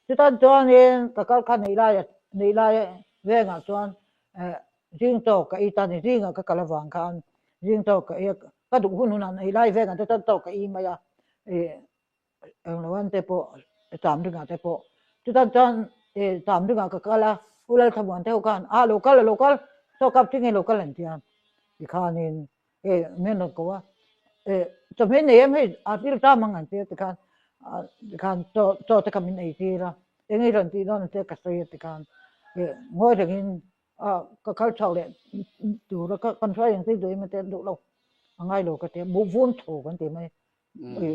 chutan chuanin ka kal kha neih laia neih laia vengah chuan zing tawk ka ei ta ni, zingah ka kal avang khan zing tawk ka ei a, ka duh hun hunah neih lai vengah te chuan tawk ka ei mai a, ih englo te pawh Chamdingah te pawh chutan chuan ih Chamdingah ka kal a, U Lalthamuan te ho khan a lo kal a lo kal saw kap chi nge lo kal an tia tikhanin E min rawn ko a, e chawhmeh nei em hei a thil tam ang an tia tikhan tikhan chaw chaw te kha min ei tir a, eng i rawn tih dawn ang che ka sawi a tikhan e ngawi rengin a ka kal chhuak leh tur a kan hruai ang che i duh em a tia duh lo a ngai lo ka tia buhvum chho kan ti mai e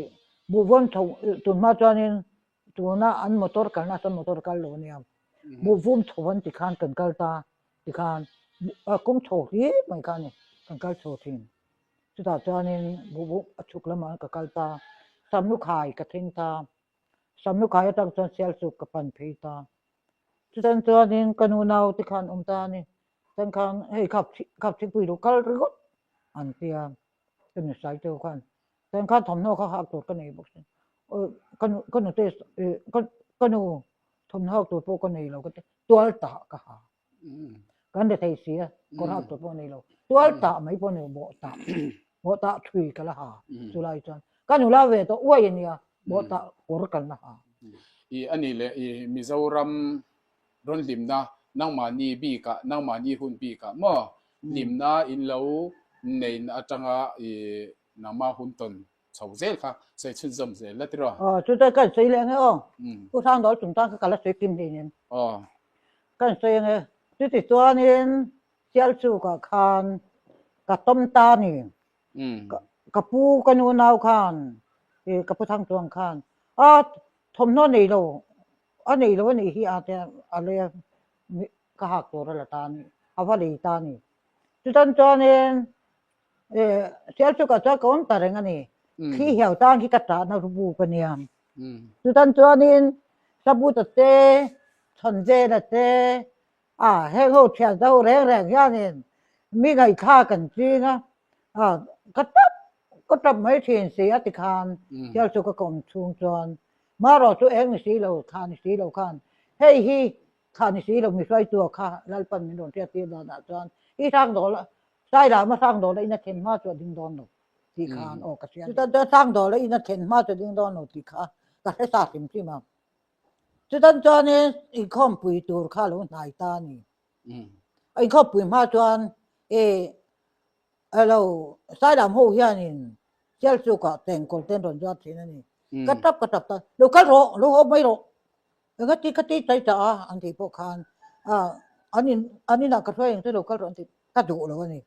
buhvum chho tunhma chuanin tuna an motor kalna chuan motor kal lo ania buhvum chho an ti khan kan kal ta. Tikhan a kawng chho hlir mai kha a ni, kan kal chho thin. Chutah chuanin buhbuh a chhuk lamah ka kal ta, Samlukhai ka thleng ta, Samlukhai atang chuan Sialsuk ka pan phei ta. Chutan chuanin ka nu nau te khan awm ta a ni, chuan khan hei khap khap thingpui lo kal ringawt an tia, ka nu sai te ho khan. Chuan khan thawmhnaw kha hak tur ka nei bawk si, ka nu ka nute ka nu thawmhnaw hak tur pawh ka nei lo ka ti, tual tah ka ha. Kan rethei si a, kawr hak tur pawh nei lo. Tual tah mai pawh ni lo, bawh tah, bawh tah thui ka la ha chulai chuan. Ka nula ve tawh uai a nia, bawh tah kawr kan la ha. I a nih leh i Mizoram rawn hlimna nangmahni bikah, nangmahni hun bikah maw hlimna in lo neihna atanga i nangmah hun tawn chho zel kha sawi chhunzawm zel la tiraw? Aw chu chuan ka insawi leh ange aw. Pu Hrangdawl chungchang kha ka la sawi kim hleinem. Aw. Ka insawi ange. Chuti chuanin Sialchukah khan ka tawm ta a ni. Ka pu ka nu nau khan ih ka pu Thangchuang khan a thawmhnaw nei lo a nei lo a nih hi a tia a lei a ka hak tur a la ta a ni a va lei ta a ni. Chutan chuanin Sialchukah chuan ka awm ta reng a ni. Thli hiau tan hi ka tahna buk a nia. Chutan chuanin Sabuta te, Chhawnzela te, a heng ho thian ho reng reng hianin mi ngaihthlak an ching a, a ka tap ka tap mai thin si a tikhan Sialchuk ka awm chhung chuan marawh chu eng ni si lo, thla ni si lo khan hei hi thla ni si lo mi hruaitu kha Lalpan min rawn hriattir danah chuan i hrang dawl Sailama Sangdawla in a then hma chu a ding dawn lo tih khan aw ka hria. Chutan chuan Sangdawla in a then hma chu a ding dawn lo tih kha ka hre sa hrim hrim a. Chutan chuanin inkhawmpui tur kha a lo hnai ta a ni. A inkhawmpui hma chuan e alo Sailam ho hianin Sialsukah tengkawl te an rawn zuar thin a ni. Ka tap ka tap ta, lo kal rawh, lo haw mai rawh. Enga ti ka ti chai chah a an tih pawh khan an in an inah ka hruai ang che lo kal rawh an ti ka duh lo a ni.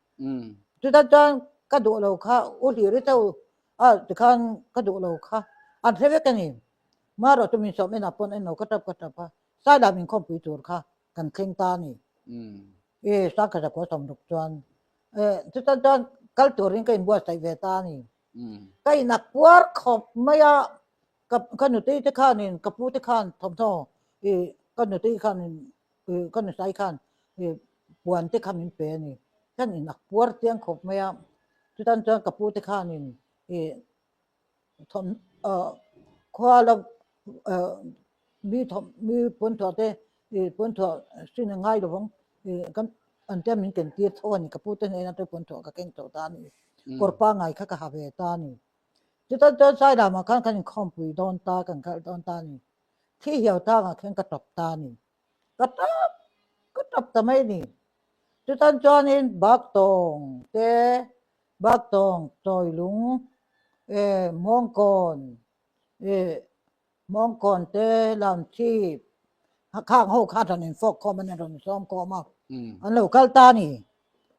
Chutan chuan ka duh lo kha u hlir i chauh a tikhan ka duh lo kha an hre vek a ni. Marawh chu min sawm enah pawn en lo ka tap ka tap a, Sailam inkhawmpui tur kha kan thleng ta a ni. I Sangkhat zakua sawmruk chuan chutan chuan kal turin ka inbuatsaih ve ta a ni. Ka inak puar khawp mai a, Ka ka nutei te khanin ka pu te khan thawmhnaw ih ka nutei khanin ih ka nusai khan ih puan te kha min pe a ni. Kan in a puar chiang khawp mai a, chutan chuan ka pu te khanin ih thawm ah khua la ah mi thawm mi puanthuah te ih puanthuah hrin a ngai lovang ih kan an tia min ken tir tho a ni ka pu te hnena te puanthuah ka keng tawh ta a ni. Kawr pangngai kha ka ha ve ta a ni. Chutan chuan Sailamah khan kan inkhawmpui dawn ta, kan khalh dawn ta a ni. Thi hiau tlangah khian ka tawp ta a ni. Ka tap, ka tap ta mai a ni. Chutan chuanin Baktawng te, Baktawng Chawilung. E Mawngkawn, e Mawngkawn te Lamchhip khang ho khan rawn infawk khawm a ni, rawn insawm khawm a, an lo kal ta a ni.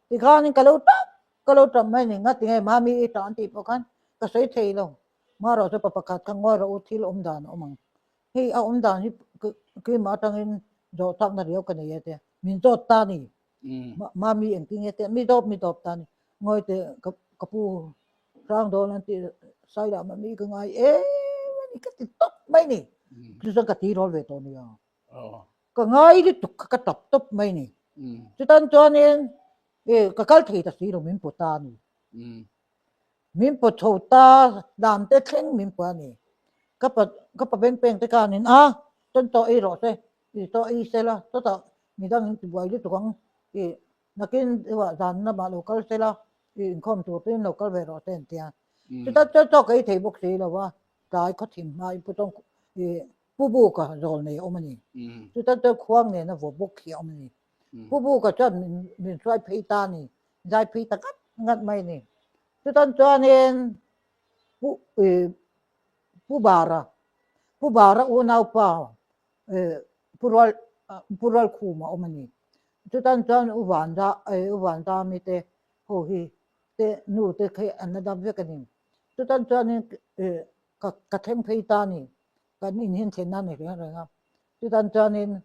Tikhanin ka lo tap ka lo tap mai a ni, ngati nge mami i tah an tih pawh khan ka sawi thei lo. Marawh chu pa pakhat kha ngawi rawh u thil awm dan a awm ang. Hei a awm dan hi keimah atangin zawh chakna riau ka nei a tia, min zawt ta a ni. Mami engtin nge tia, mi dawp mi dawp ta a ni. Ngawi teh ka pu hrang dawn an tih sai lah mami ka ngai em a ni ka ti tawp mai a ni. Chu chuan ka tirawl ve tawh nia. Ka ngai lutuk kha ka tap tawp mai a ni. Chutan chuanin ka kal thei ta si lo min pawt ta a ni. Min pawt chho ta dan te thleng min pawh a ni. Ka pa ka pa beng peng te khanin a chuan chaw ei rawh se i chaw ei se la chutah midang in tibuai lutuk ang i nakin deuhah zan lamah lo kal se la i inkhawm tur te in lo kal ve rawh se an ti a. Chutah chuan chaw ka ei thei bawk si lo a tlai khawthim hma in pu tawng i pu buka zawl nei a awm a ni. Chutah chuan khuang nena vaw bawk hi a awm a ni. Pu Buka chuan min min hruai phei ta a ni, zai phei ta ngat ngat mai a ni. Chutan chuanin Pu ih Pu Bara, Pu Bara unaupa ih Pu Rual Pu Rualkhuma a awm a ni. Chutan chuan U Vanda ih U Vandami te ho hi te nu te khi an la dam vek a ni. Chutan chuanin ih ka ka thleng phei ta a ni. Kan inhin thlen a ni reng reng a. Chutan chuanin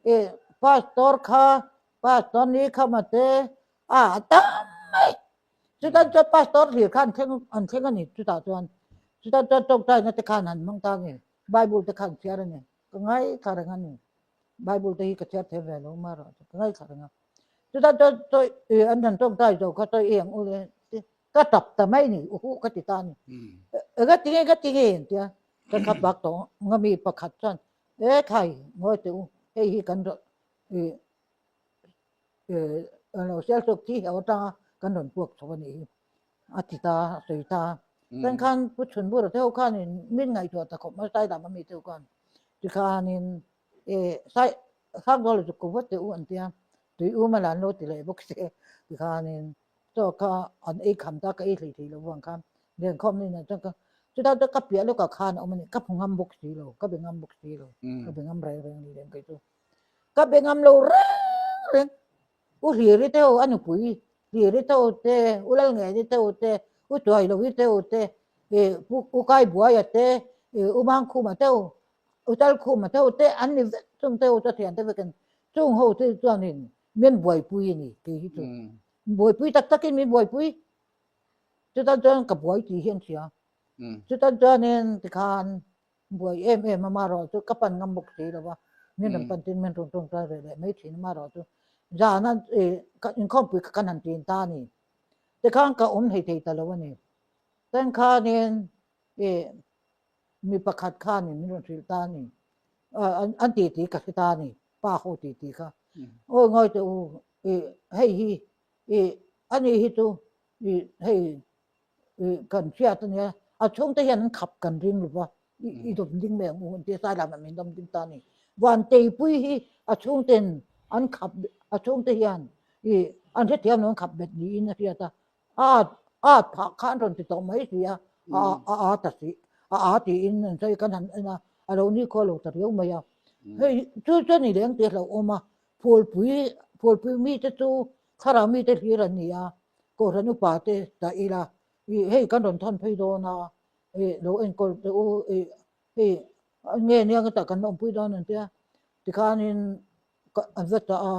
i pastor kha pastor ni kha mate a tam mai. Chutan chuan pastor hlir kha an thleng an thleng a ni chutah chuan. Chutan chuan tawngtaina te khan han hmang ta a ni. Bible te khan chhiar a ni. Ka ngaithla reng a ni. Bible te hi ka chhiar thei ve lo marawh chu ka ngaithla reng a. Chutan chuan chawi an han tawngtai zo kha chawi eng u le ka tap ta mai a ni uhuh ka ti ta a ni. Enga tinge enga tinge an tia. Ka kha bak tawh nga mi pakhat chuan e khai ngawi teh u hei hi kan rawn ih ih lo sial chhuak thi heuh atanga kan rawn puak chho a nih hi a ti ta a sawi ta chuan khan pu chhun bur te ho khanin min ngaihtuah ta khawp mai sai lam ami te ho khan tikhanin ih sai Sangzawl chu ko vat teh u an tia tui um a la an lo ti leh bawk se tikhanin Chaw kha an ei kham ta ka ei hlei thei lo vang khan lenkhawm na inah chuan ka chutah chuan ka piah lawkah khan a awm a ni ka hmu ngam bawk si lo ka be ngam bawk si lo ka be ngam reng reng a ni lem kei chu ka be ngam lo reng reng u Hliri te ho a nupui Hliri te ho te u Lalngeni te ho te u Chuailovi te ho te ih u Kaibuaia te ih u Mangkhuma te ho u Chalkhuma te ho te an ni vek chung te ho chu a thiante vekin chung ho te chuanin min buaipui a ni kei hi chu buaipui tak takin min buaipui chutan chuan ka buai tih hi an hria chutan chuanin tikhan buai em em a marawh chu ka pan ngam bawk si lo va min rawn pan tin min rawn tawngtai ve leh mai thin a marawh chu zan a ih inkhawmpui kha kan han tin ta a ni tikhan ka awm thei thei ta lo a ni chuan khanin ih Mi pakhat khanin min rawn hrilh ta a ni. An ti ti ka hre ta a ni. Pa ho ti ti kha. Awi ngawi teh u, ih hei hi ih ani hi chu ih hei ih kan hriat a nia, a chhungte hian an khap kan ring lo va, i dawm ding mai ang u an ti a, sai lamah min dawm ding ta a ni. Vanteipui hi a chhungten an khap a chhungte hian ih an hrethiam lo an khap bet niin a hriat a, A at a at phah kha an rawn ti tawh mai si a, a a a ta si a a tiin an sawi kan han en a, a lo ni khaw lo ta riau mai a. Hei chu chu a ni leng tih a hlauhawm a, phulpui phulpui mite chu thlarau mite hlir an ni a, Kohhran upa te dah ila ih hei kan rawn thawn phei dawn a, ih lo enkawl teh u ih hei nge nia nga tah kan la awmpui dawn an tia tikhanin an va chah a,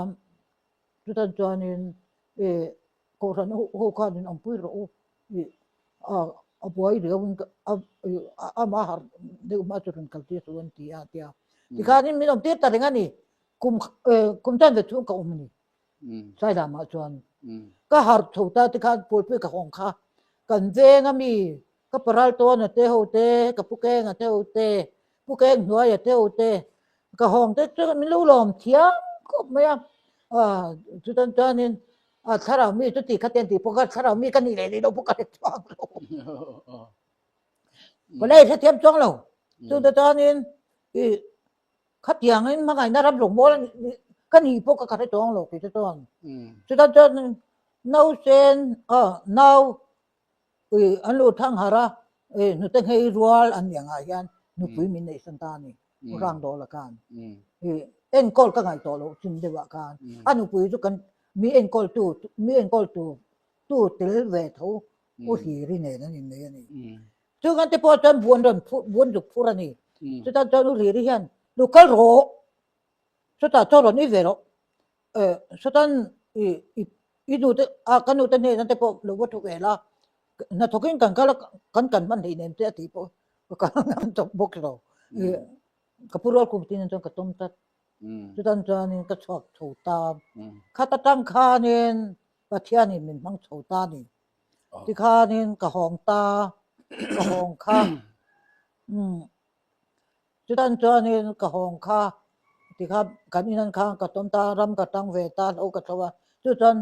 chutan chuanin ih Kohhran ho khan in awmpui rawh u tih a buai riau in ama harh deuh hma chu rawn kal tir suh an ti a tia. Tikhanin min awm tir ta reng a ni. Kum kum tan ve chhung ka awm a ni. Sailamah chuan ka harh chho ta tikhan Pualpui ka hawng kha kan veng a mi ka paral tawn a te ho te ka pu keng a te ho te pu keng hnuai a te ho te ka hawng te chu min lo lawm thiam khawp mai a chutan chuanin A thlarau mi chu ti kha te an tih pawh kha thlarau mi ka nih leh nih loh pawh ka hre chuang lo. Ka la i hrethiam chuang lo. Chute chuanin i khatiangin hmangaihna ram rawngbawl ka nih pawh kha ka hre chuang lo kei te chuan. Chutan chuan nausen a nau i an lo thang harh a. Hnute nghei rual an nih angah hian nupui min neihsan ta a ni, U Hrangdawla khan. Enkawl ka ngaih tawh loh chin deuhah khan a nupui chu kan mi enkawltu mi enkawltu tu tel ve tho U Hliri nen an innei a ni. Chungah te pawh chuan buan rawn phur buan zuk phur a ni. Chutah chuan U Hliri hian lo kal rawh, chutah chuan rawn i ve rawh, sawtan i i nu te a ka nu te hnena te pawh lo va thu ve la, hnathawkin kan kal a kan kan hman hleinem che a tih pawh ka kal ngam tawp bawk lo. Ka pu rual kum tin chuan ka tawm tlat. Chutan chuanin ka chhuak chho ta. Khat atang khanin Pathianin min hmang chho ta a ni. Tikhanin ka hawng ta, ka hawng kha. Chutan chuanin ka hawng kha tikha kan inan khan ka tawm ta, ram ka tang ve ta, hlo ka tho a, chu chuan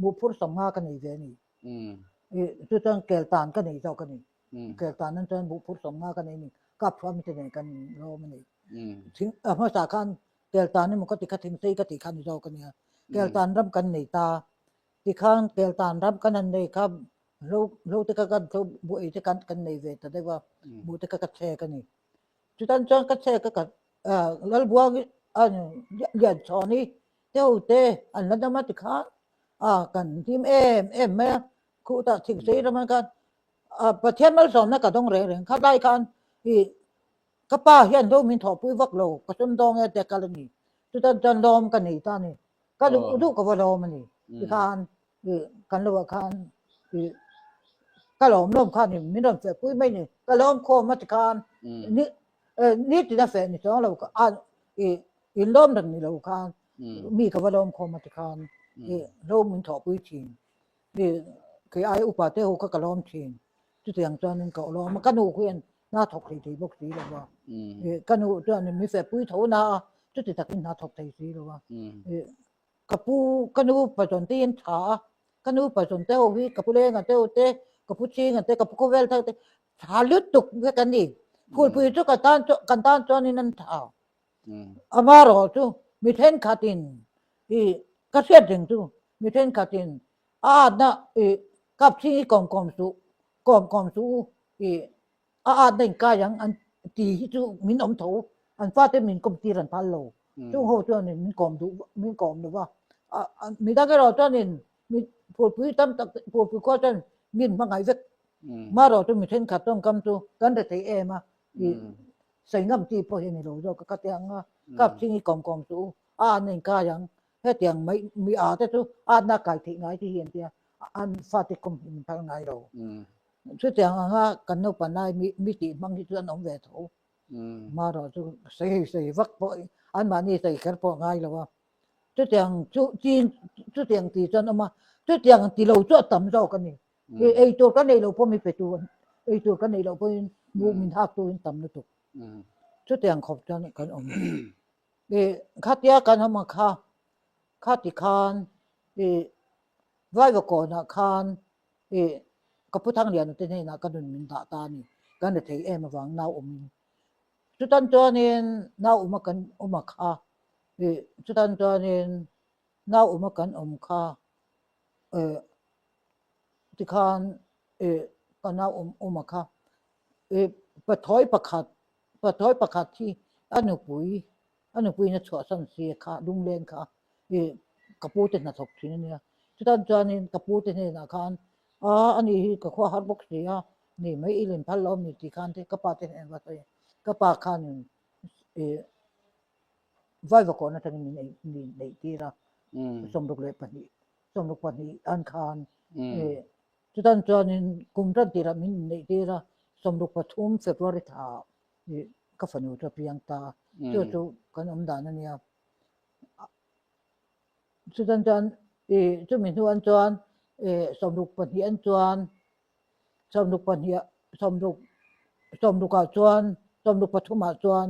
muhphur sawmnga ka nei ve a ni. Chu chuan keltan ka nei zawk a ni. Keltan an chuan muhphur sawmnga ka nei a ni. Kap thuam te nen kan lawm a ni. Thing a hmasa khan keltan emaw ka ti kha thingsei ka tih kha ni zawk a nia. Keltan ram kan nei ta. Tikhan keltan ram kan han nei kha Hlo hlo te kha kan hlo buh ei te khan kan nei ve ta deuh a, buh te kha ka chhek a ni. Chutan chuan ka chhek a ka Lalbuang a Lianchhawni te ho te an la dam a tikhan a kan hlim em em mai a, khutah Thingsei ramah khan Pathian malsawmna ka dawng reng reng kha lai khan ih ka pa hian hlo min thawhpui vak lo ka sumdawng e te kal a ni. Chutan chuan lawm ka nei ta a ni. Ka duh duh ka va lawm a ni tikhan kan lo ah khan ka lawm lawm khan min rawn feh pui mai ni ka lawm khawm a ti khan ni ni tina feh ni chuang lo in lawm reng ni lo khan mi ka va lawm khawm a ti khan lo min thawh pui thin kei ai upa te ho kha ka lawm thin chutiang chuan ka lawm a ka nu hian hna thawk thei thei bawk si lo va ka nu chuan min feh pui tho na a chuti takin hna thawk thei si lo va Ka pu, ka nu pazawn te hi an tha a, ka nu pazawn te ho hi ka pu lenga te ho te, ka pu chinga te, ka pu khawvel thar te tha lutuk vek an ni. Phulpui chu ka tan chuan kan tan chuanin an tha. Amaherawh chu mi thenkhatin i ka hriat reng chu mi thenkhatin a atna i kap ching hi kawm kawm suh, kawm kawm suh u i A atna inkai ang an ti hi chu min awm tho, an fate min kawm tir an phal lo. Chung ho chuanin min kawm duh min kawm lo va. Midang erawh chuanin mi phulpui tam tak phulpui khua chuan min hmangaih vek. Marawh chu mi thenkhat tawngkam chu kan re thei em a, i sawi ngam chi pawh hi a ni lo zawk a, ka ti ang a, kap ching i kawm kawm suh u, a atna inkai ang, hetiang mai mi a te chu atna kai theih ngai te hi an tia, an fate kawm hi min phal ngai lo. Chutiang anga kan naupan lai mi mi tih hmang hi chu an awm ve tho. Marawh chu sawi sawi vak pawh anmahni sawi kher pawh a ngai lo a. Chutiang chu chin chutiang ti chuan awm a, chutiang ti lo chu a tam zawk a ni. Ei tur kan neih loh pawh mi pe tu ei tur kan neih loh pawhin mu min hak tu in tam lutuk. Chutiang khawp chuan kan awm. Khatia kan awm ang kha khati khan Vaivakawnah khan Ih, ka pu Thangliana te hnenah ka nun min dah ta a ni. Kan ri thei em avang nau awmin. Chutan chuanin nau awma kan awm a kha, ih, chutan chuanin nau awma kan awm kha, eh, tikhan, ih, ka nau awm awm a kha, ih, pathawi pakhat, pathawi pakhat hi a nupui A nupuiin a chhuahsan si kha lungleng kha i ka pu te hnathawk thin a nia. Chutan chuanin ka pu te hnenah khan a ani hi ka khua har bawk si a, ni mai i lin phal lo mi tih khan te ka pa te hnenah va sawi a. Ka pa khanin i Vaivakawn atangin min ei min neih tir a, 62 62 an khan i chutan chuanin kum tan tirah min neih tir a, 63 February thla ah ka fanu chu a piang ta a, chu chu kan awm dan a nia. Chutan chuan ih chumi hnuan chuan ih 62 an chuan 62 60 60 ah chuan 63 ah chuan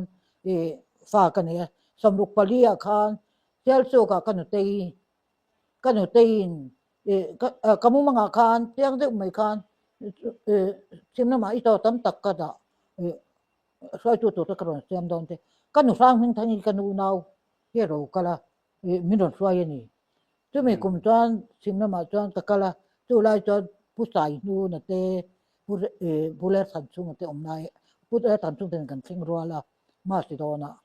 ih fa ka nei a, 64 ah khan Sialsuk ah ka nutei ka nuteiin ih ka mumangah khan chiang deuh mai khan ih chhim lamah i chaw tam tak ka dah ih hruaitu tur te ka rawn siam dawn che ka nu hrang hming thangin ka nu nau hi a ro kal a ih min rawn hruai a ni chumi kum chuan chhim lamah chuan ka kal a chu lai chuan pu Saihnuna te. Pu Pu Lerthanchhunga te awm lai Pu Lerthanchhung ten kan thleng rual a Masi dawnah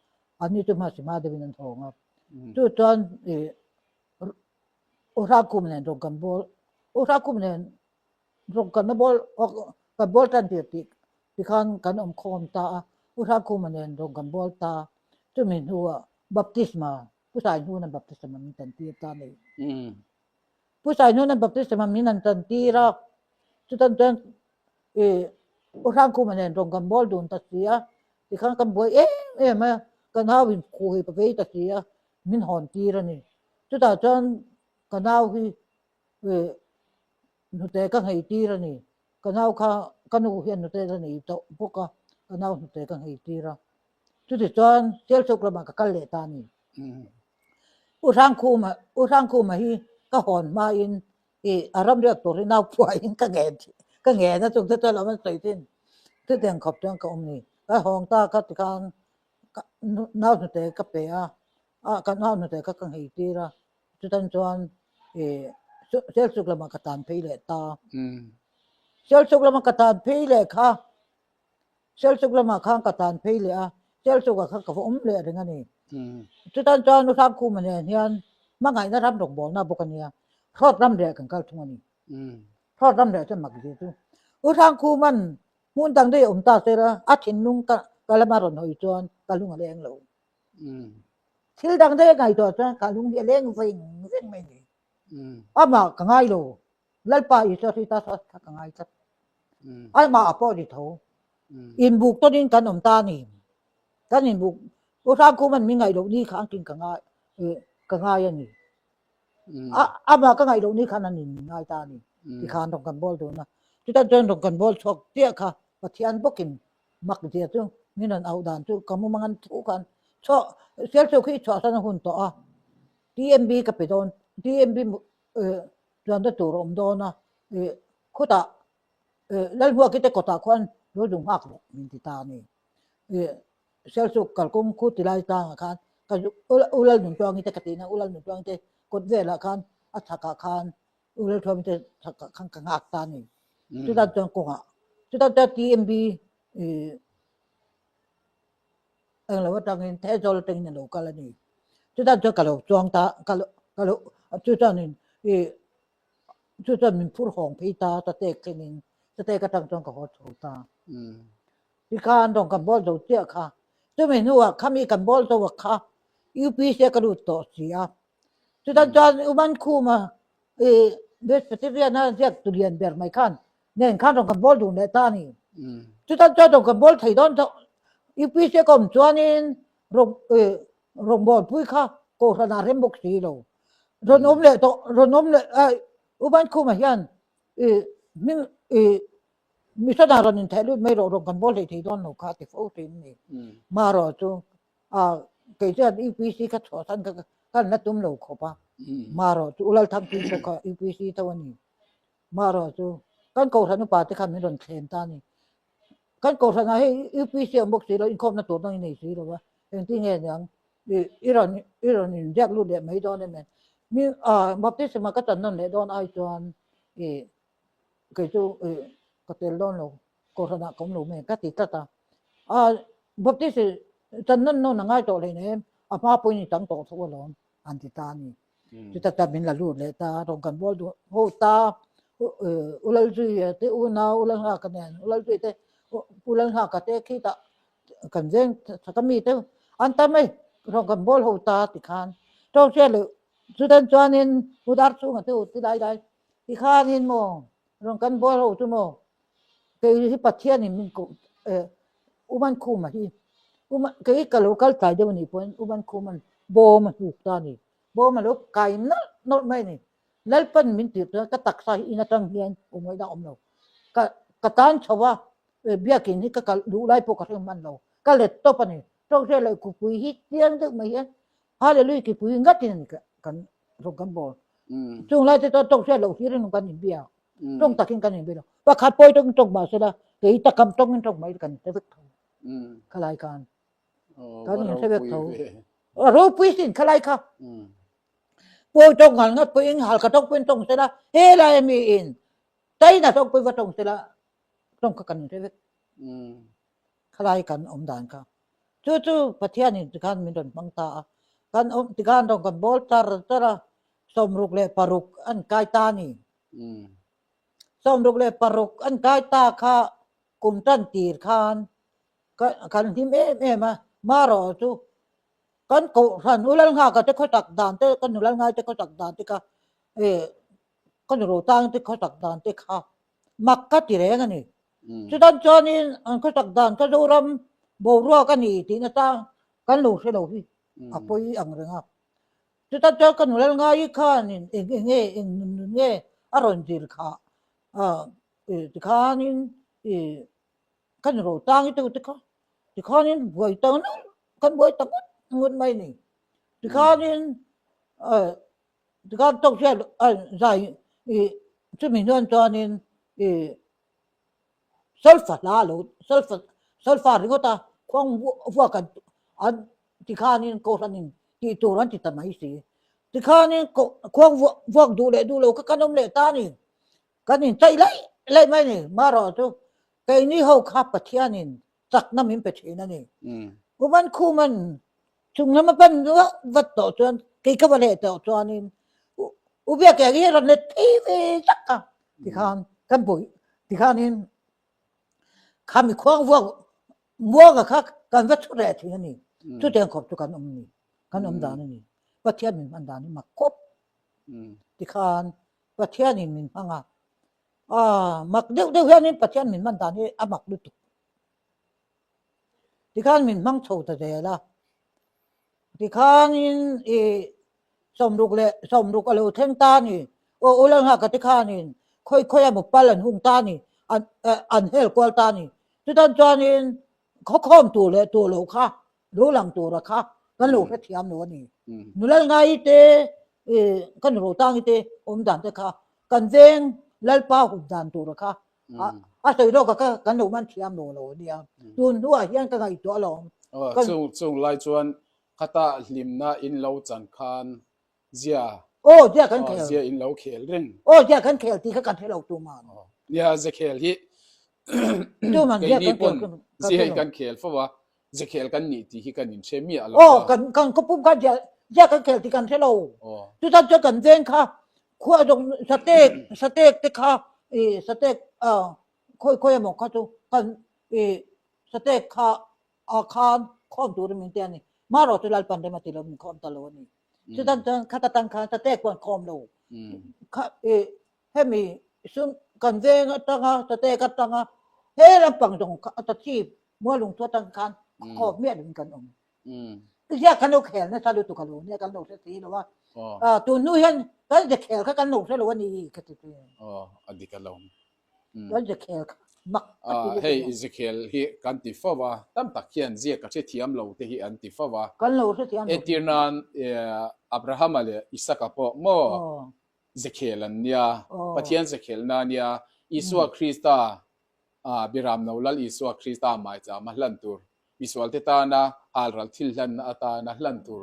anni chu Masi hma deuhin an hawng a. Chu chuan ih U Hrangkhum nen rawng kan bawl U Hrangkhum nen rawng kan bawl kan bawl tan tir tih tikhan kan awm khawm ta a U Hrangkhuma nen rawng kan bawl ta chumi hnuah baptisma Pu Saihnuna baptisma min tan tir ta a ni. Pu Saihnuna baptisma min an tan tir a chutan chuan ih U Hrangkhuma nen rawng kan bawl dun ta si a tikhan kan buai em em a ka nau in khuh hi ka vei ta si a min hawn tir a ni. Chutah chuan ka nau hi ih hnute ka nghei tir a ni. Ka nau kha ka nu hian hnute la nei tawh bawk a, ka nau hnute ka nghei tir a. Chutichuan Sialsuk lamah ka kal leh ta a ni. U Hrangkhuma U Hrangkhuma hi ka hawn hmain ih a ramriak tur hi nau phuahin ka ngen ka ngen a chungte chuan lo an sawi thin. Chutiang khawp chuan ka awm ni. Ka hawng ta kha tikhan ka nau hnute ka pe a, a ka nau hnute kha ka nghei tir a, chutan chuan ih Sialsuk lamah ka tan phei leh ta. Sialsuk lamah ka tan phei leh kha, Sialsuk lamah khan ka tan phei leh a, Sialsukah khan ka va awm leh reng a ni. Chutan chuan U Hrangkhuma nen hian hmangaihna ram rawngbawlna bawk a nia, Hrawt ram leh kan kal thung a ni. Hrawt ram leh chuan mak zir chu U Hrangkhuma'n Hmun dang daih a awm ta se la, a thinlung ka ka lama rawn hawi chuan ka lung a leng lo. Thil dang daih a ngaihtuah chuan ka lung hi a leng veng veng mai ni. Amah ka ngai lo, Lalpa Isua Krista kha ka ngai tlat. Amah a pawh ni tho. Inbuk tawnin kan awm ta a ni. Kan inbuk, U Hrangkhuma'n min ngaih loh ni kha angkin ka ngai ka ngai a ni. Amah ka ngaih loh ni khan an in ngai ta a ni tikhan rawn kan bawl dun a. Chutan chuan rawn kan bawl chhuak chiah kha Pathian bawkin mak zia chu min rawn auh dan chu ka mumang an thu khan chhuah Sialchuk hi i chhuahsan a hun tawh a, TMB ka pe dawn TMB chuanna tur a awm dawn a, khutah Lalhmuaki te kawtah khuan lo zung nghak rawh min ti ta a ni. Sialsuk kalkawng khu ti lai tlangah khan ka U Lalnuntuangi te ka tihna U Lalnuntuangi te kawt velah khan a chhakah khan U Lalthuami te chhakah khan ka nghak ta a ni. Chutan chuan kawngah chutan chuan TMB englo atangin Theizawl atangin a lo kal a ni. Chutan chuan ka lo chuang ta ka lo ka lo chu chuanin ih chu chuan min phur hawng phei ta Satek thlengin Satek atang chuan ka haw chho ta. Tikhan rawn kan bawl zo chiah kha. Chumi hnuah khami kan bawl zo a kha UPC a ka lut tawh si a. Chutan chuan U Mankhuma i Presbyterian a ziak tu lian ber mai khan nen khan rawn kan bawl dun leh ta a ni. Chutan chuan rawn kan bawl thei dawn tawh UPC a ka awm chuanin rawn i rawn bawlpui kha Kohhran ah rem bawk si lo. Rawn awm leh tawh rawn awm leh a U Mankhuma hian i hming i Mission ah rawn intheh lut mai rawh rawn kan bawl hlei thei dawn lo kha a ti fo thin a ni. Marawh chu ah kei chuan UPC kha chhuahsan kha ka la tum lo khawp a. Marawh chu U Lalthangpui pawh kha UPC tho a ni. Marawh chu kan Kohhran upa te khan min rawn thlem ta a ni. Kan Kohhran ah hei UPC a awm bawk si lo, inkhawmna tur dang i nei si lo a, engtin nge niang i rawn i rawn inziak lut leh mai dawn em? Mi ah baptism ah ka chan nawn leh dawn ai chuan ih kei chu ka tel dawn lo kohhran ah ka awm lo mai ka ti tlat a a baptist chan nawn nawn a ngai tawh hlei nem a hma pawhin i chang tawh tho alawm an ti ta a ni chuta chuan min la lut leh ta rawn kan bawl duh ho ta u Lalzuia te unau u Lalnghaka nen u Lalzuia te u Lalnghaka te khitah kan veng chhaka mi te an tam mai rawn kan bawl ho ta tikhan tawngtaia leh chutan chuanin u Darchhunga te u ti lai lai Tikhanin maw rawn kan bual ho chu maw kei hi Pathianin min koh eh U Mankhuma hi U Man kei ka lo kal tlai deuh anih pawhin U Mankhuma'n bawm a hnuk ta a ni. Bawm a lo kai nawlh nawlh mai a ni. Lalpan min tirh chuan ka taksa hi in atang hian awmawihna a awm lo. Ka ka tan chho a biakin hi ka kal luh lai pawh ka hre hman lo. Ka let tawp a ni. Tawngtaia leh kupui hi chiang deuh mai hian Hallelujah kipui ngatin a ni kan rawn kan bawl. Chung lai te chuan tawng hriat loh hlir in kan inbia. Tawng takin kan inbia lo. Pakhat pawi tawngin tawng mah sela kei takam tawngin tawng mai kan hre vek tho. Khalai khan. Kan inhre vek tho. A ropui sin khalai kha. Pawi tawng ngal ngat pawhin halkha tawng pawhin tawng sela helai ami in China tawng pawhin va tawng sela. Tawng kha kan inhre vek. Khalai kan awm dan kha. Chu chu Pathianin tikhan min rawn hmang ta a. Kan awm tikhan rawn kan bawl char char a, 66 an kai ta a ni. 66 an kai ta kha kum tan tir khan kan hlim em em a, marawh chu kan kohhran u Lalnghaka te khawsak dan te, ka nu Lalngai te khawsak dan te kha ka nu Rotang te khawsak dan te kha mak ka ti reng a ni. Chutan chuanin an khawsak dan kha Zoram boruak a ni tih natang kan lo hre lo hi a pawi ang reng a. Chutan chuan ka nu Lalngai khanin eng eng nge eng nun nun nge a rawn zir khah tikhanin ka nu Rotang te te kha tikhanin buai ta ngut kan buai ta ngut ngut mai a ni. Tikhanin Tikhan tawk hian zai ih chumi hnuan chuanin ih solfa hla a lo solfa solfa ringawt a khuang vuak an an tikhanin kohhranin tih tur an ti ta mai si. Tikhanin khuang vuak duh leh duh lo kha kan awm leh ta a ni. Kan inchaih laih laih mai a ni. Marawh chu keini ho kha Pathianin chakna min pe thin a ni. Uman Khuman chung lama pan vat vat tawh chuan kei ka va leh tawh chuanin u Biakea hi a rawn let phei ve zak a tikhan kan buai tikhanin khami khuang vuak muanga kha kan va chhut leh thin a ni. Chutiang khawp chu kan awm a ni. Kan awm dan a ni. Pathian min hman dan hi mak khawp tikhan Pathianin min hmang a. Aaa mak deuh deuh hianin Pathian min hman dan hi a mak lutuk. Tikhan min hmang chho ta zel a. Tikhanin i 66 a lo thleng ta a ni. Aw u Lalnghaka tikhanin khawi khawi emaw pal an hung ta a ni, an an hel kual ta a ni. Chutan chuanin khawkhawm tur leh tur lo kha lo lang tura kha kan lo hrethiam lo a ni. Nulal ngai te kan Rotangi te awm dan te kha kan veng Lalpa hup dan tura kha a sawi lawk a kan lo man thiam lo lo a nia. Tun hnuah hian ka ngaihtuah alawm. Chung lai chuan khata hlimna in lo chan khan Zia. Aw, zia kan khel. Zia in lo khel reng. Aw, zia kan khel tih kha kan hre lo tuman. Nia, zia khel hi keini pawn zia hi kan khel fo a, zia khel kan nih tih hi kan inhre miah lo. Aw, kan kan khawpum kha zia zia kan khel tih kan hre lo. Chutan chuan kan veng kha khua zawng satek satek te kha i satek khawi khawi emaw kha chu kan i satek kha ah khan khawm turin min ti a ni. Marawh chu Lalpan rem a ti lo, min khawm ta lo a ni. Chutan chuan khata tang khan satek pawh an khawm lo. Kha i hemi sum kan veng atanga satek atanga he lampang zawng kha a chhip mualung chu atang khan khawm miah lovin kan awm. Ziak kan lo khel nasa lutuk a lo nia kan lo hre si lo a. Tun hnu hian kan ze khel kha kan lo hre lo a ni ka ti thin. Aw a dik alawm. Kan ze khel kha mak a ti lutuk a. Hei Ezekiel hi kan ti fo a, tam tak hian ziak a hrethiam lo te hi an ti fo a. Kan lo hrethiam lo. Entir nan Abrahama leh Isaka pawh maw Zekhel an nia, Pathian Zekhelna a nia, Isua Krista Biramno Lal Isua Krista maicham a hlan tur, misualte tana halral thil hlanna atana hlan tur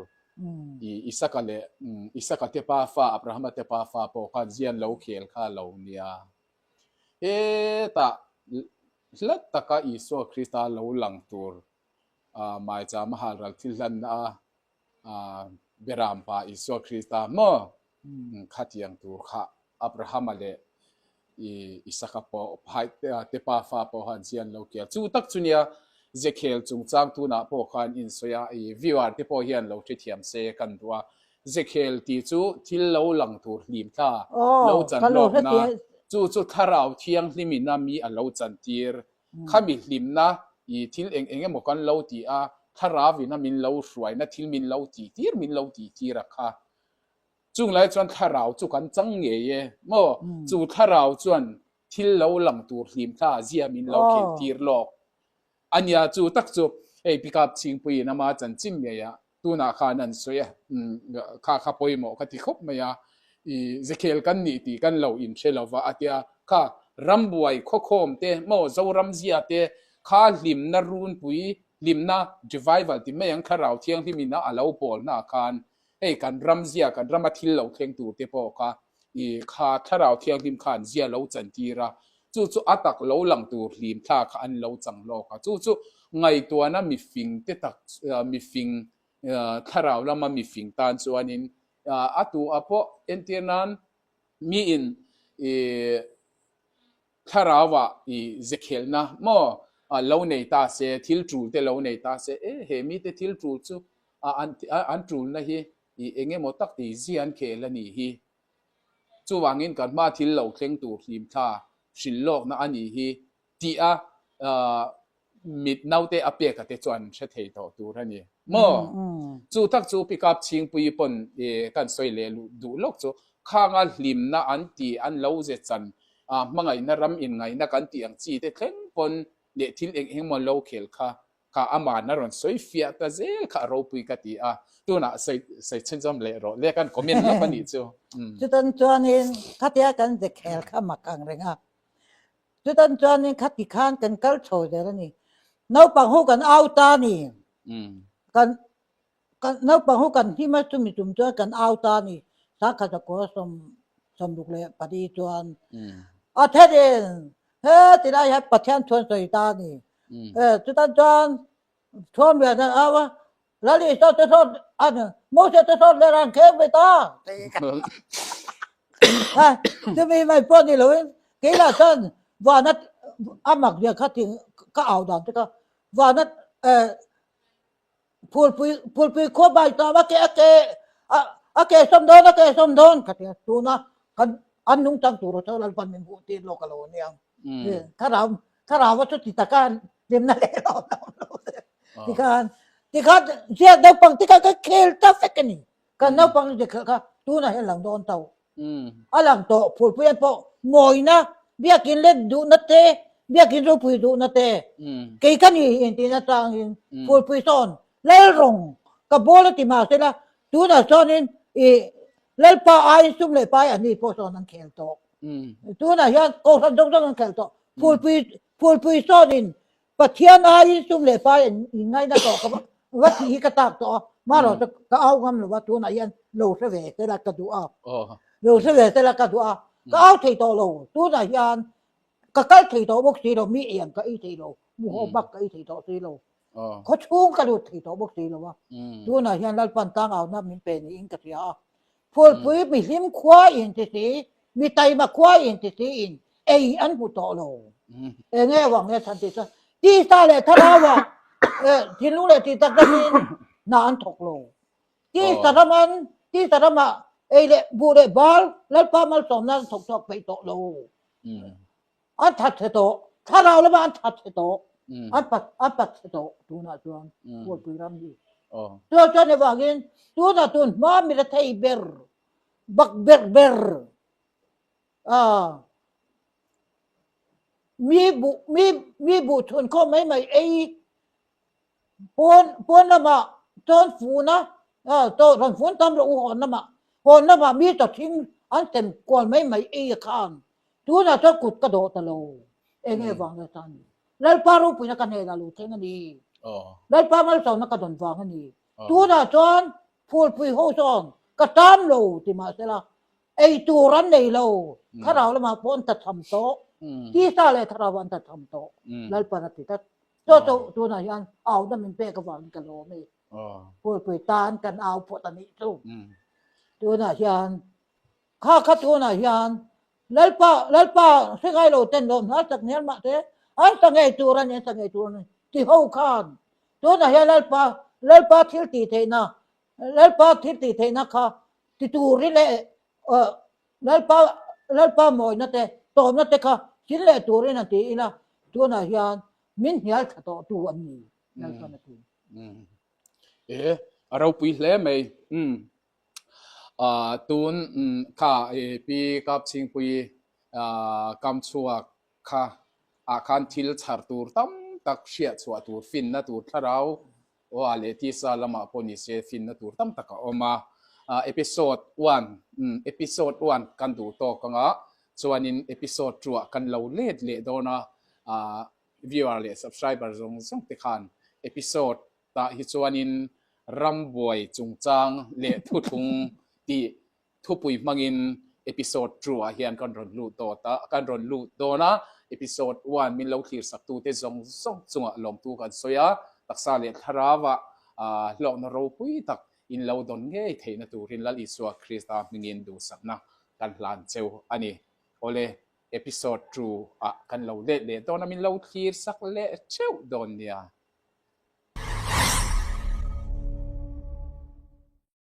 Isaka leh Isaka te pa fa Abrahama te pa fa pawh khan zian lo khel kha lo nia. Hetah hlat taka Isua Krista lo lang tur maicham a halral thil hlanna a Beram pa Isua Krista maw khatiang tur kha Abrahama leh Isaka pawh te pa fa pawh khan chian lo kial. Chu tak chu nia Zekhel chungchang tunah pawh khan insawi a, i viewer te pawh hian lo hrethiam se kan duh a. Zekhel tih chu thil lo lang tur hlim thla lo chan hlawkna, chu chu thlarau thianghlimin a mi a lo chantir. Khami hlimna i thil eng eng emaw kan lo ti a, thlarauin a min lo hruaina thil min lo tihtir min lo tihtir a kha. Chung lai chuan thlarau chu kan chang ngei e maw? Chu thlarau chuan thil lo lang tur hlim thla zia min lo khelh tir lawk a nia. Chu tak chu hei pickup chhingpuiin ama chanchin ngei a tunah khan an sawi a, kha kha pawimawh ka ti khawp mai a, i zekhel kan nih tih kan lo inhre lo va a tia kha rambuai khawkhawm te maw Zoram zia te kha hlimna runpui hlimna revival ti mai ang thlarau thianghlim in a a lo pawl hna khan Hei kan ram zia, kan rama thil lo thleng tur te pawh kha i kha Thlarau Thianghlim khan zia lo chantir a. Chu chu a tak lo lang tur hlim thla kha an lo chang lawk a. Chu chu ngaihtuahna mifing te tak, mifing thlarau lama mifing tan chuanin a tu a pawh entir nan miin ih thlarauah ih zekhelna maw lo nei ta se, thil tul te lo nei ta se, e he mite thil tul chu an tulna hi ih eng emaw tak tih zia an khel a nih hi. Chuvangin kan hma thil lo thleng tur hlim thla hrilh lawkna a nih hi tih a mit naute a pek a te chuan hre thei tawh tur a ni maw? Chu tak chu pickup chhingpui pawn kan sawi leh duh lawk chu khanga hlimna an tih an lo ze chan hmangaihna ram inngaihna kan tih ang chi te thleng pawn leh thil eng eng emaw lo khel kha kha aman a rawn sawi fiah ta zel kha a ropui ka ti a, tunah sawi sawi chhunzawm leh rawh le kan comment lawk a nih chu. Chutan chuanin khatia kan ze khel kha mak ang reng a, chutan chuanin khati khan kan kal chho zel a ni. Naupang ho kan au ta a ni, kan Kan naupang ho kan hlim a, chumi tum chuan kan au ta a ni. Sangkhat a kawr 64 chuan a thenin he ti lai hian Pathian thu an sawi ta a ni. Chutan chuan Thuam lian an au a, Lal Isua te sawt an Moses te sawt leh an kheng ve ta ti chumi mai pawh ni loin keilah chuan vana a mak zia kha ti ka au dan te kha vana Phulpui phulpui khua bai tam a ke a ke a ke sawm dawn a ke sawm dawn ka ti a tuna kan an nung chang tur chu Lalpan min hmuh tir lawk a lo aniang thlarau thlarau a chu ti taka hlimna leh lo lo tikhan tikhan ziak naupang tikhan ka khel ta vek a ni kan naupang kha tunah hian lang dawn tawh A lang tawh phulpui an pawh mawina biakin let duhna te, biakin ropui duhna te, kei ka ni intihna changin phulpui sawn Lalrawng ka bawl a ti mah sela tunah sawnin ih Lalpa aiin sum leh pai an ni pawh sawn an khel tawh. Tunah hian kohhran zawng zawng an khel tawh. Phulpui phulpui sawnin Pathian aiin sum leh pai an inngaina tawh ka va tih hi ka tak tawh a, marawh chu ka au ngam lo a, tunah hian lo hre ve sela ka duh a, lo hre ve sela ka duh a, ka au thei tawh lo, tunah hian ka kal thei tawh bawk si lo, mi eng ka ei thei lo, muhaw bak ka ei thei tawh si lo, khawchhung ka lut thei tawh bawk si lo a, tunah hian Lalpan tlangaunak min pe niin ka hria a, Phulpui mihlim khua in ti si, mi taima khua in ti si in ei an hmu tawh lo. Eng nge vang nge chhan tih chuan tisa leh thlarauah thinlung leh tih tak takin hna an thawk lo. Tisa raman tisa ramah ei leh buh leh bal Lalpa malsawmna an thawk chhuak peih tawh lo. An that chhe tawh, thlarau lamah an that chhe tawh, an pat an pat chhe tawh tunah chuan Pualpui ram hi. Chuan chuan avangin tunah tun hma mi la thei ber bak ber ber a mi buh mi mi buh chhun khawm mai mai ei Pawn pawn lamah chuan fun a, chaw rawn fun tam rawh u hawn lamah, hawn lamah mi chaw thing an sem kual mai mai ei a khan tunah chuan kut ka dawh ta lo eng nge vang nasa a ni. Lalpa ropuina ka hnenah lo thleng a ni. Lalpa malsawmna ka dawn vang a ni. Tunah chuan phulpui ho chuan ka tan lo ti mahsela ei tur an nei lo, thlarau lamah pawh an tachham tawh, tisa leh thlarau an tachham tawh, Lalpan a ti tlat. Chaw chu tunah hian auna min pek avangin ka lawm e. Puipui tan kan au phawt a nih chu. Tunah hian kha kha tunah hian Lalpa Lalpa hre ngai lo ten lawm hnar tak hnial mah se an sa ngei tur a ni an sa ngei tur a ni ti ho khan tunah hian Lalpa Lalpa thil tih theihna Lalpa thil tih theihna kha ti turin leh Lalpa Lalpa mawina te, tawmna te kha thil leh turin an ti ila, tunah hian min hnial thla tawh tu an ni, Lalpan a ti. E, a ropui hle mai. Umm. Ah, tun kha Pi Kapchhingpui kam chhuak kha ah khan thil chhar tur tam tak hriat chhuah tur, finna tur thlarau Aw a leh tisa lamah pawh ni se finna tur tam tak a awm a, episode one episode one kan duh tawk anga chuanin episode two ah kan lo let leh dawn a, viewer leh subscriber zawng zawng te khan episode tah hi chuanin rambuai chungchang leh thuthlung tih thupui hmangin. Episode 2 ah hian kan rawn lut dawt a, kan rawn lut dawn a, episode 1 min lo thlir sak tute zawng zawng chungah lawmtu kan sawi a, taksa leh thlarau ah hlawkna ropui tak in lo dawn ngei theihna turin Lal Isua Krista hmingin duhsakna kan hlan cheu a ni. Awle, episode 2 ah kan lo let leh dawn a, min lo thlir sak leh theuh dawn nia.